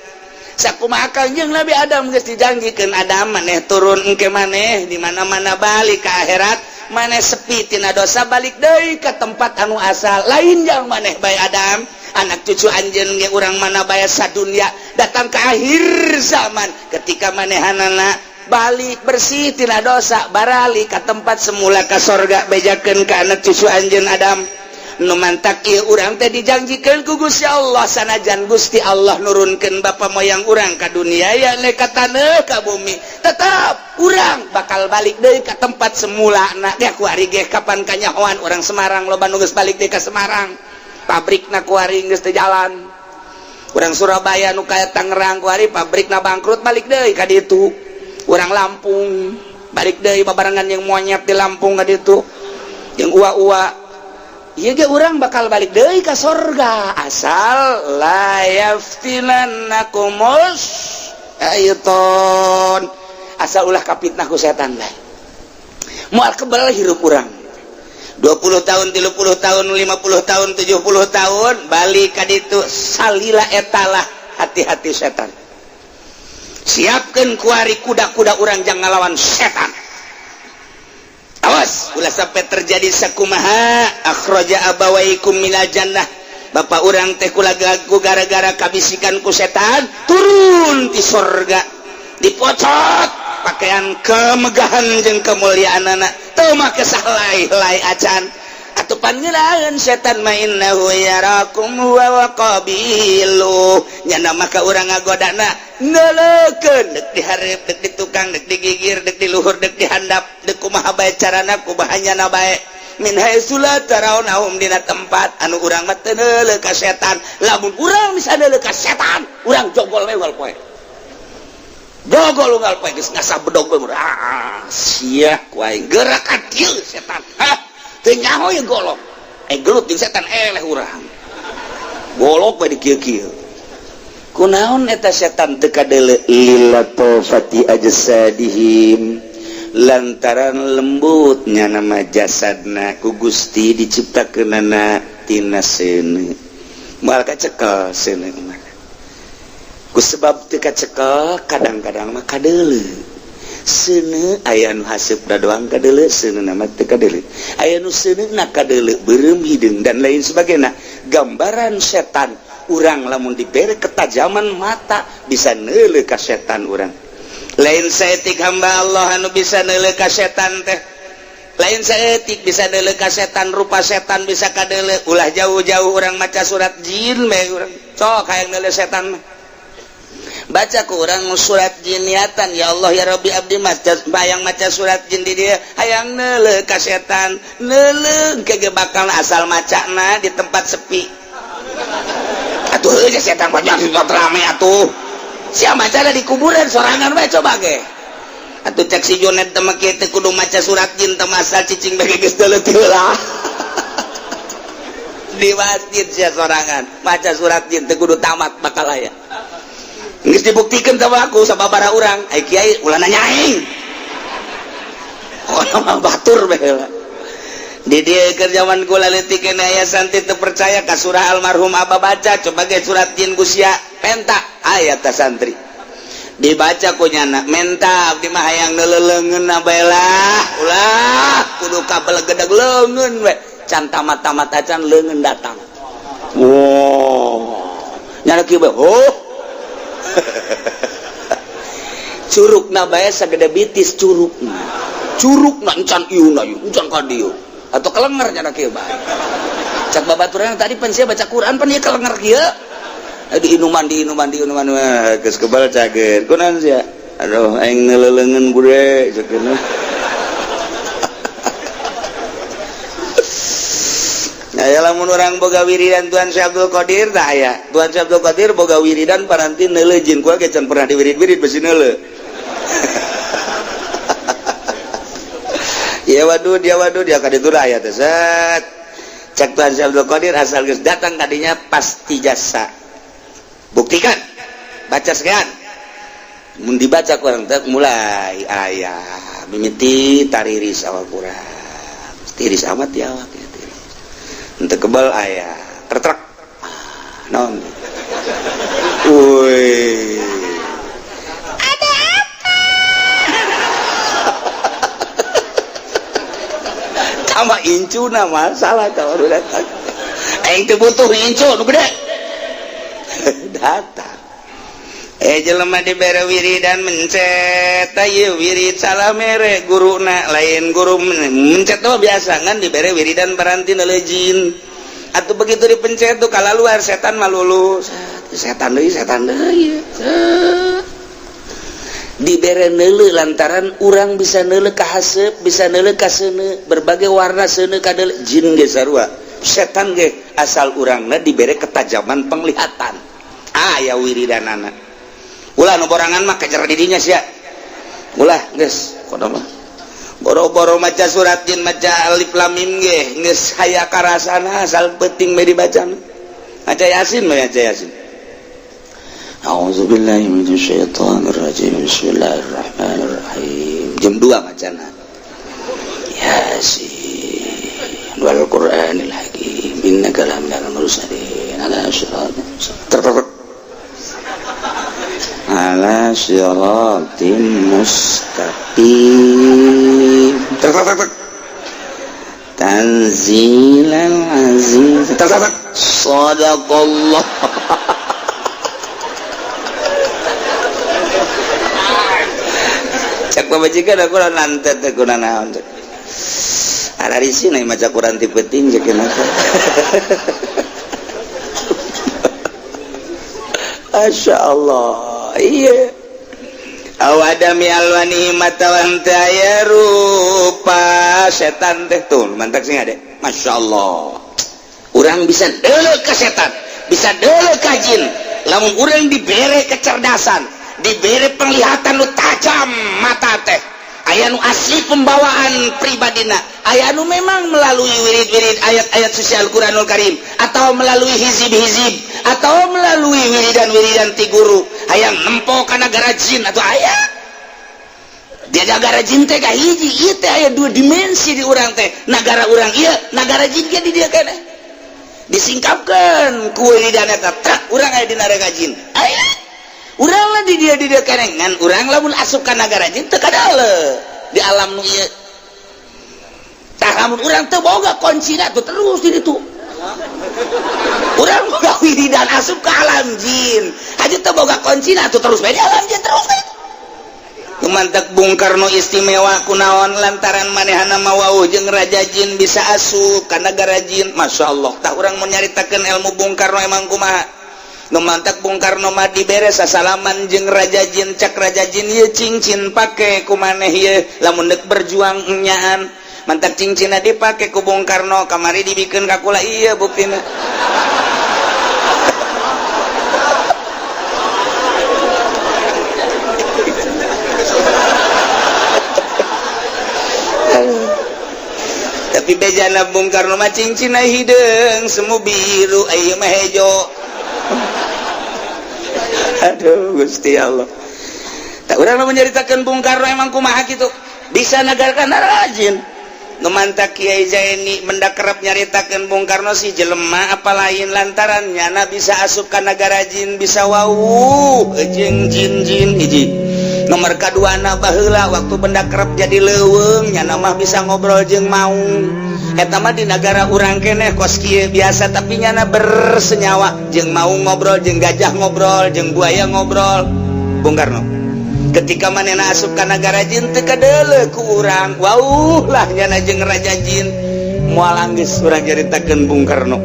Sakumaha Kanjeng Nabi Adam geus dijanjikeun, Adam, maneh turun engke, maneh di mana-mana balik ke akhirat, maneh sepi tina dosa, balik deui ke tempat anu asal. Lain jang maneh bae, Adam, anak cucu anjeun ge, urang mana bae sadunya datang ke akhir zaman, ketika manehanana balik bersih tina dosa, baralik ke tempat semula, ke sorga. Bejakeun ke anak cucu anjeun, Adam. Nu mantak ieu urang teh dijanjikeun ku Gusti Allah, sanajan Gusti Allah nurunkeun bapa moyang urang ka dunia ya ka taneuh ka bumi, tetap urang bakal balik deui ka tempat semula. Na dia kuari ge kapan kanyahoan urang Semarang loba nu geus balik deui ka Semarang, pabrikna kuari geus teu jalan. Urang Surabaya nu kaya Tangerang kuari pabrikna bangkrut, balik deui ka ditu. Urang Lampung balik deui babarengan yang monyet di Lampung ka ditu, yang ua-ua. Ieu ge urang bakal balik deui ka sorga asal la yaftinannakumus syaiton, asal ulah kapitnah ku setan bae, moal kebal hirup urang 20 tahun, 30 tahun, 50 tahun, 70 tahun balik ka ditu. Salila etalah hati-hati setan. Siapkan kuari kuda-kuda urang, jangan ngalawan setan. Awas ulah sampai terjadi sakumaha akhraja abawaikum minal jannah. Bapak urang teh ku gara-gara kabisikan ku setan turun di sorga, dipocot pakaian kemegahan jeung kemuliaan anak teu make sahlai-lai acan atuh pangeunaheun setan mah, innahu yarakum huwa wa qabilu. Nyana maka urang ngagodana neuleukeun, dek dihareup, dek di tukang, dek digigir, dek di luhur, dek dihandap, dek kumaha bae carana, kumaha nyana bae, min haitsu la tarawnahum, dina tempat anu urang mah teu neuleuh ka setan. Lamun urang bisa neuleuh ka setan, urang jogol we unggal poe, jogol unggal poe, geus ngasah bedog bae. Ah, sia ku aing gerak ka dieu setan, hah, teu nyaho ye golok eh gelut jeung setan, eleh urang golok bae di kieu-kieu. Kunaon eta setan teu kadeuleu? Lilatofati ajsadihim, lantaran lembutnya nama jasadna ku Gusti diciptakeunana tina seuneu, moal kacekel seuneu mah. Ku sebab teu kacekel, kadang-kadang mah kadeuleu seuneu. Aya nu haseup doang kadeuleu, seuneu mah teu kadeuleu. Aya nu seuneu kadeuleu, beureum hideung dan lain sebagainya. Gambaran setan urang lamun diberi ketajaman mata bisa neuleuh ka setan urang. Lain saeutik hamba Allah anu bisa neuleuh ka setan teh, lain saeutik bisa neuleuh ka setan, rupa setan bisa kadeuleuh. Ulah jauh-jauh, urang maca surat jin bae urang sok hayang neuleuh setan mah. Baca ku urang surat jin, niatan, "Ya Allah, ya Rabbi, abdi maca bayang maca surat jin di dia hayang neuleuh ka setan." Neuleuh ke bakal asal macana di tempat sepi atuh. Heuh, setan banyak di tempat rame atuh. Sia maca di kuburan sorangan bae, coba ge atuh. Cek si Jonet teh make teu kudu maca surat jin teh, asal cicing bae geus deuleuh heula. Di masjid sia sorangan maca surat jin teu kudu tamat, bakal aya. Geus dibuktikan sama aku sababaraha urang. Ai kiai ulah nanya aing, oh mah batur bae heula. Di dia keur zaman kula leutik keneh aya santri teu percaya ka surah almarhum abah. "Baca coba ge surat jin ku sia," penta aya ta santri. Dibaca ku nyana, "Menta abdi mah hayang neuleuh bae lah, ulah kudu kabel gedeg leungeun we." Can tamat-tamat acan, leungeun datang. Wow, nyana kieu bae, oh, curugna bae sagede bitis curugna, curugna encan ieu na ieu encan ka dieu atau kelenger. Nyana kieu bae. Cak babaturan tadi, "Pan sia baca Quran, pan ieu kelenger kieu." Di inuman, di inuman, di inuman, wah, geus kebal cager. "Kunaon sia?" "Aduh, aing neuleuleungeun bude," ceukna. Aya lamun urang boga wiridan Tuan Syekh Abdul Qadir tah, aya Tuan Syekh Abdul Qadir boga wiridan paranti neuleuh jin. Ku ge can pernah diwirid-wirid, besi neuleuh. Ya wadud, ya wadud, ya kaditu aya teh set. Cek Tuan Syekh Abdul Qadir, asal geus datang kadinya pasti jasa. Buktikan, baca sekian. Mun dibaca kurang teh mulai aya mimiti tariris awak kurang tiris amat ya awak ya tiris. Henteu kebal aya tertrek non. Woi, ada apa? Sama incuna masalah tau datang. Aing teu butuh incu nu gede. Datang. Eh, jelema dibere wiridan mencet ieu wirid salah mere guruna, lain guru mencet tuh biasa kan dibere wiridan paranti neuleuh jin. Atau begitu dipencet tuh kalau luar setan mah lulus. Setan deui, setan deui. Dibere neuleu lantaran urang bisa neuleu ka haseup, bisa neuleu ka seuneu, berbagai warna seuneu kadeuleu, jin ge sarua. Setan ge asal urangna dibere ketajaman penglihatan. Aya wiridanana. Ulah nu borangan mah kejar di dinya sia. Ulah geus kono mah. Boro-boro maca surat jin, maca alif lam mim ge geus haya karasana, asal penting we dibaca. Maca Yasin mah, maca Yasin. A'udzubillahi minasyaitonirrajim. Bismillahirrahmanirrahim. Jam 2 macana. Yasin wal Qur'anil Hakim. Innaka laminal mursalin ala siratin ala siratin mustaqim. Tanzilal aziz. Sadaqallah. Cek pamajikan aku nantet teh kuna naon cek. Ararisi na maca Quran ti peuting cek kenapa. Masya Allah. Iya. Awadami alwani matawan teh aya rupa setan teh tuh mantak sing ade. Masya Allah. Urang bisa deuleu ka setan, bisa deuleu ka jin. Lamun urang dibere kecerdasan, dibere penglihatan nu tajam mata teh, aya nu asli pembawaan pribadina, aya nu memang melalui wirid-wirid ayat-ayat suci Al-Qur'anul Karim atau melalui hizib-hizib atau melalui wiridan-wiridan ti guru, hayang nempo ka nagara jin atau aya dia nagara jin teh kahiji ieu teh aya dua dimensi di urang teh, nagara urang ieu, nagara jin ge di dieu keneh disingkapkeun ku wiridan eta trak urang aya di nagara jin, aya urang lah di dia kenengan urang lamun asup ka nagara jin teu kadale di alam nu ieu. Tah lamun urang teu boga kuncina tuh terus di ditu urang boga wiridan asup ka alam jin aja teu boga kuncina tuh terus bae di alam jin terus bae. Kumantak Bung Karno istimewa kunaon lantaran manehana mah wawuh jeung raja jin bisa asup ka nagara jin. Masya Allah. Tah urang mun nyaritakeun ilmu Bung Karno emang kumaha. Nu mantak Bung Karno mah dibere sasalaman jeung raja jin, cak raja jin ieu cincin pake ku maneh ieu lamun deuk berjuang enyaan. Mantak cincinna dipake ku Bung Karno kamari dibikeun ka kula ieu buktina. Tapi bejana Bung Karno mah cincinna hideung semu biru ieu mah hejo. Aduh Gusti Allah. Tak urang mah nyaritakeun Bung Karno emang kumaha kitu. Bisa nagarkan rajin. Nu mantak Kiai Zaini mendak kerep nyaritakeun Bung Karno si jelema apa lain lantaran nyana bisa asup ka nagara jin bisa wawuh jeung jin-jin hiji. Nomor kaduana baheula waktu benda kerep jadi leuweung nyana mah bisa ngobrol jeung maung. Eta mah di nagara urang keneh kos kieu biasa tapi nyana bersenyawa jeung maung ngobrol jeung gajah ngobrol jeung buaya ngobrol. Bung Karno ketika manehna asup ka nagara jin teu kadeuleu ku urang wauh lah nyana jeung raja jin moal anggeus urang nyaritakeun Bung Karno.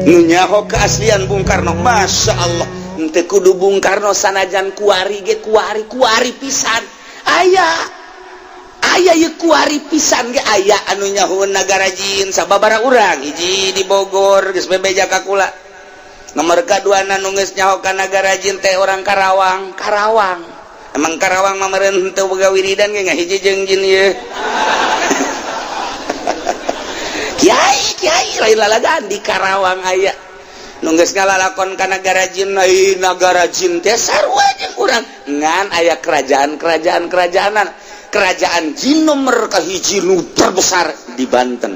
Nu nyaho keaslian Bung Karno Masya Allah. Henteu kudu Bung Karno sanajan kuari ge kuari kuari pisan aya aya ieu kuari pisan ge aya anu nyahoeun nagara jin sababaraha urang hiji di Bogor geus bebeja ka kula. Nomor kaduana nu geus nyaho ka nagara jin teh orang Karawang. Karawang emang Karawang mah meureun henteu boga wiridan ge ngahiji jeung jin ieu. Kiai kiai lain lalagaan di Karawang aya nu geus ngalalakon ka nagara jin, ai nagara jin teh sarua jeung urang ngan aya kerajaan-kerajaan kerajaanan. Kerajaan jin nomor kahiji nu terbesar di Banten.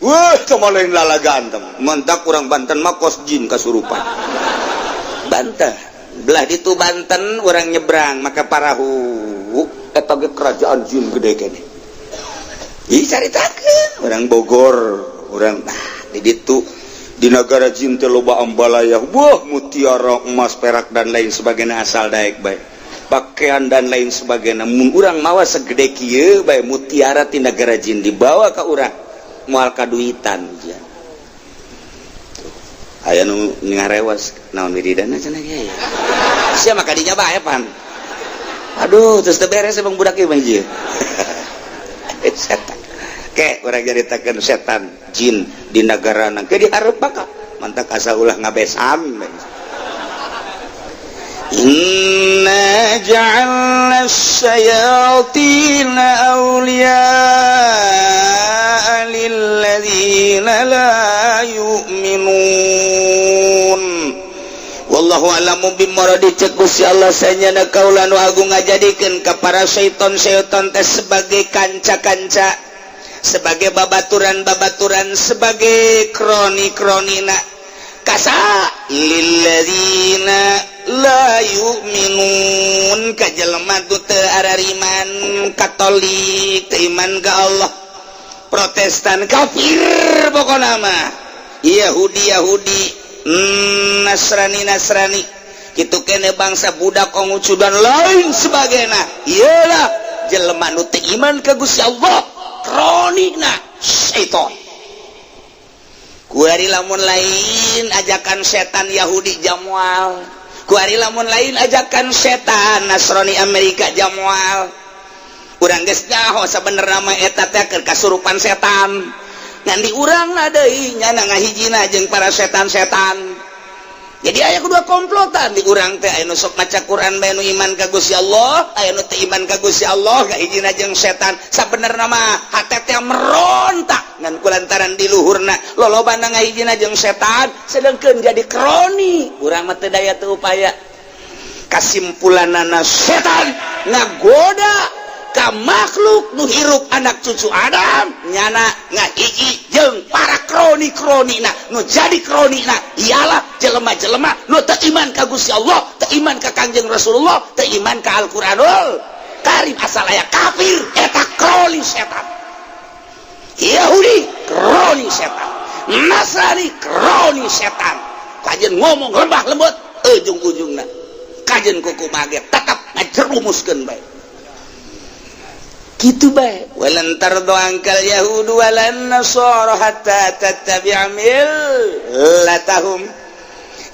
Wah, kumaha lain lalagaan teh. Mentak urang Banten mah kos jin kasurupan. Banten belah ditu Banten urang nyebrang maka parahu eta ge kerajaan jin gede keneh. Ih caritakeun urang Bogor, urang nah di ditu di negara jin teh loba ambalaya, wah mutiara, emas, perak dan lain sebagainya asal daek bae. Pakaian dan lain sebagainya. Mun urang mawa segede kieu bae mutiara ti negara jin dibawa ka urang moal kaduitan. Aya nu ngarewas, naon wiridana cenah, kiai? Sia mah kadinya bae pan. Aduh, terus teu beres emang budak ieu mah ieu. Setan. Ke urang nyaritakeun setan jin di nagarana ke dihareup baka. Mantak asa ulah ngabesan. إنا جعلنا الشياطين أولياء للذين لا يؤمنون والله أعلم بمراده. Cek Gusti Allah, sanyana kaula nu agung ngajadikeun ka para syaiton-syaiton teh sebagai kanca-kanca, sebagai babaturan-babaturan, sebagai kroni-kronina kasa lilladzina la yu'minun, ka jelema nu teu arariman, Katolik teu iman ka Allah, Protestan kafir, pokona mah Yahudi Yahudi, Nasrani Nasrani gitu kene, bangsa budak Konghucu dan lain sebagainya, iyalah jelema nu teu iman ka Gusti Allah, kronina syaiton. Kuari lamun lain ajakan setan Yahudi jamual, kuari lamun lain ajakan setan Nasrani Amerika jamual. Urang geus nyaho sabenerna mah eta teh keur kasurupan setan, ngan di urang deui nyana ngahijina jeung para setan-setan. Jadi aya kedua komplotan di urang teh, aya nu sok maca Quran bae, nu iman ka Gusti Allah, aya nu teu iman ka Gusti Allah, ngahijina jeung setan. Sabenerna mah hate teh merontak, ngan kulantaran di luhurna lolobana ngahijina jeung setan, sedangkeun jadi kroni urang mah teu daya teu upaya. Kasimpulanana, setan ngagoda ka makhluk nu hirup, anak cucu Adam, nyana ngahiji jeung para kroni-kroni. Na nu jadi kroni na ialah jelema-jelema nu teu iman ka Gusti Allah, teu iman ka Kangjeng Rasulullah, teu iman ka Al-Qur'anul Karim. Asal aya kafir, eta kroni setan. Yahudi kroni setan, Nasrani kroni setan. Kajen ngomong lembah lembut, ujung-ujungna kajen kuku mage tetap ngajerumuskeun bae gitu bae. ولن ترضى عنك اليهود ولا النصارى حتى تتبع ملتهم.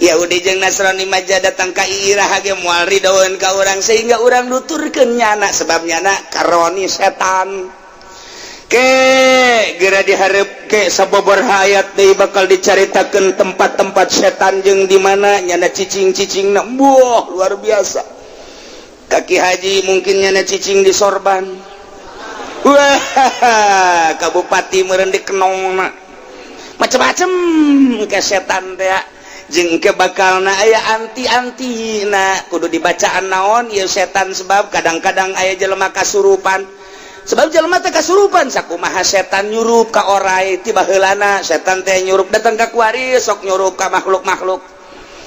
Yahudi jeung Nasrani maja datang ka iraha ge moal ridoeun ka urang sehingga urang nuturkeun nyana, sebab nyana karoni setan. Ke geura dihareup ke sababaraha ayat deui bakal dicaritakeun tempat-tempat setan jeung di mana nyana cicing-cicing. Buah, luar biasa. Kaki haji mungkin nyana cicing di sorban. Wah, kabupati meureun di kenongna, macem-macem ke setan teh. Jeung ke bakalna aya anti-anti na kudu dibacaan naon ieu setan, sebab kadang-kadang aya jelema kasurupan, sebab jelema teh kasurupan. Sakumaha setan nyurup ka orai ti baheulana, setan teh nyurup datang ka kuari, sok nyurup ka makhluk-makhluk,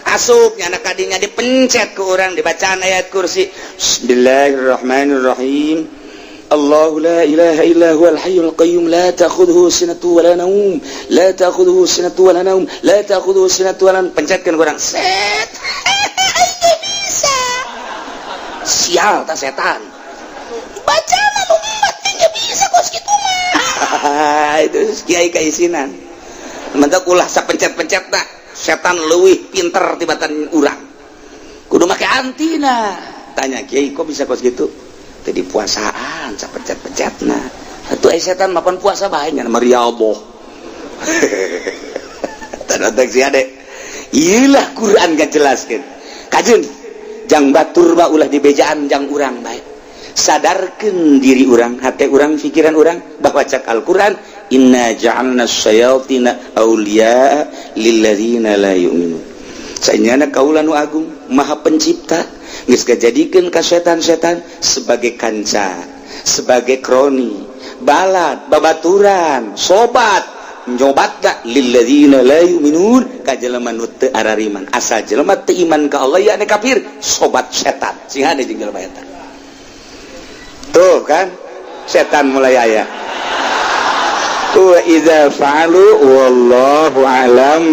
asup nyana kadinya, dipencet ke urang, dibacaan ayat kursi. بسم الله الرحمن الرحيم. الله لا إله إلا هو الحي القيوم لا تأخذه سنة ولا نوم لا تأخذه سنة ولا نوم لا تأخذه سنة ولا نوم. Pencetkan kurang set bisa sial tak setan baca umat nggak bisa kos gitu mah. Itu kiai kaisinan mantap, ulah sapencet-pencet tak setan leuwih pinter tibatan urang, kudu make antina. Tanya kiai, kok bisa kos gitu? Tadi puasaan sapencet-pencet. Nah, satu setan mapan puasa bae nya mariaboh. Tanda si ade iyalah Quran gak jelaskan kajen jang batur ba ulah dibejaan jang urang bae. Sadarkan diri urang, hati urang, pikiran urang bahwa cak Al-Quran إنا جعلنا الشياطين أولياء للذين لا يؤمنون. Sanyana kaula nu agung maha pencipta geus ngajadikeun ka setan-setan sebagai kanca, sebagai kroni, balad, babaturan, sobat nyobat gak للذين لا يؤمنون, ka jelema nu teu arariman. Asal jelema teu iman ka Allah, ya kafir, sobat setan. Sing hade jeung jelema eta tuh kan setan mulai aya وإذا فعلوا والله أعلم.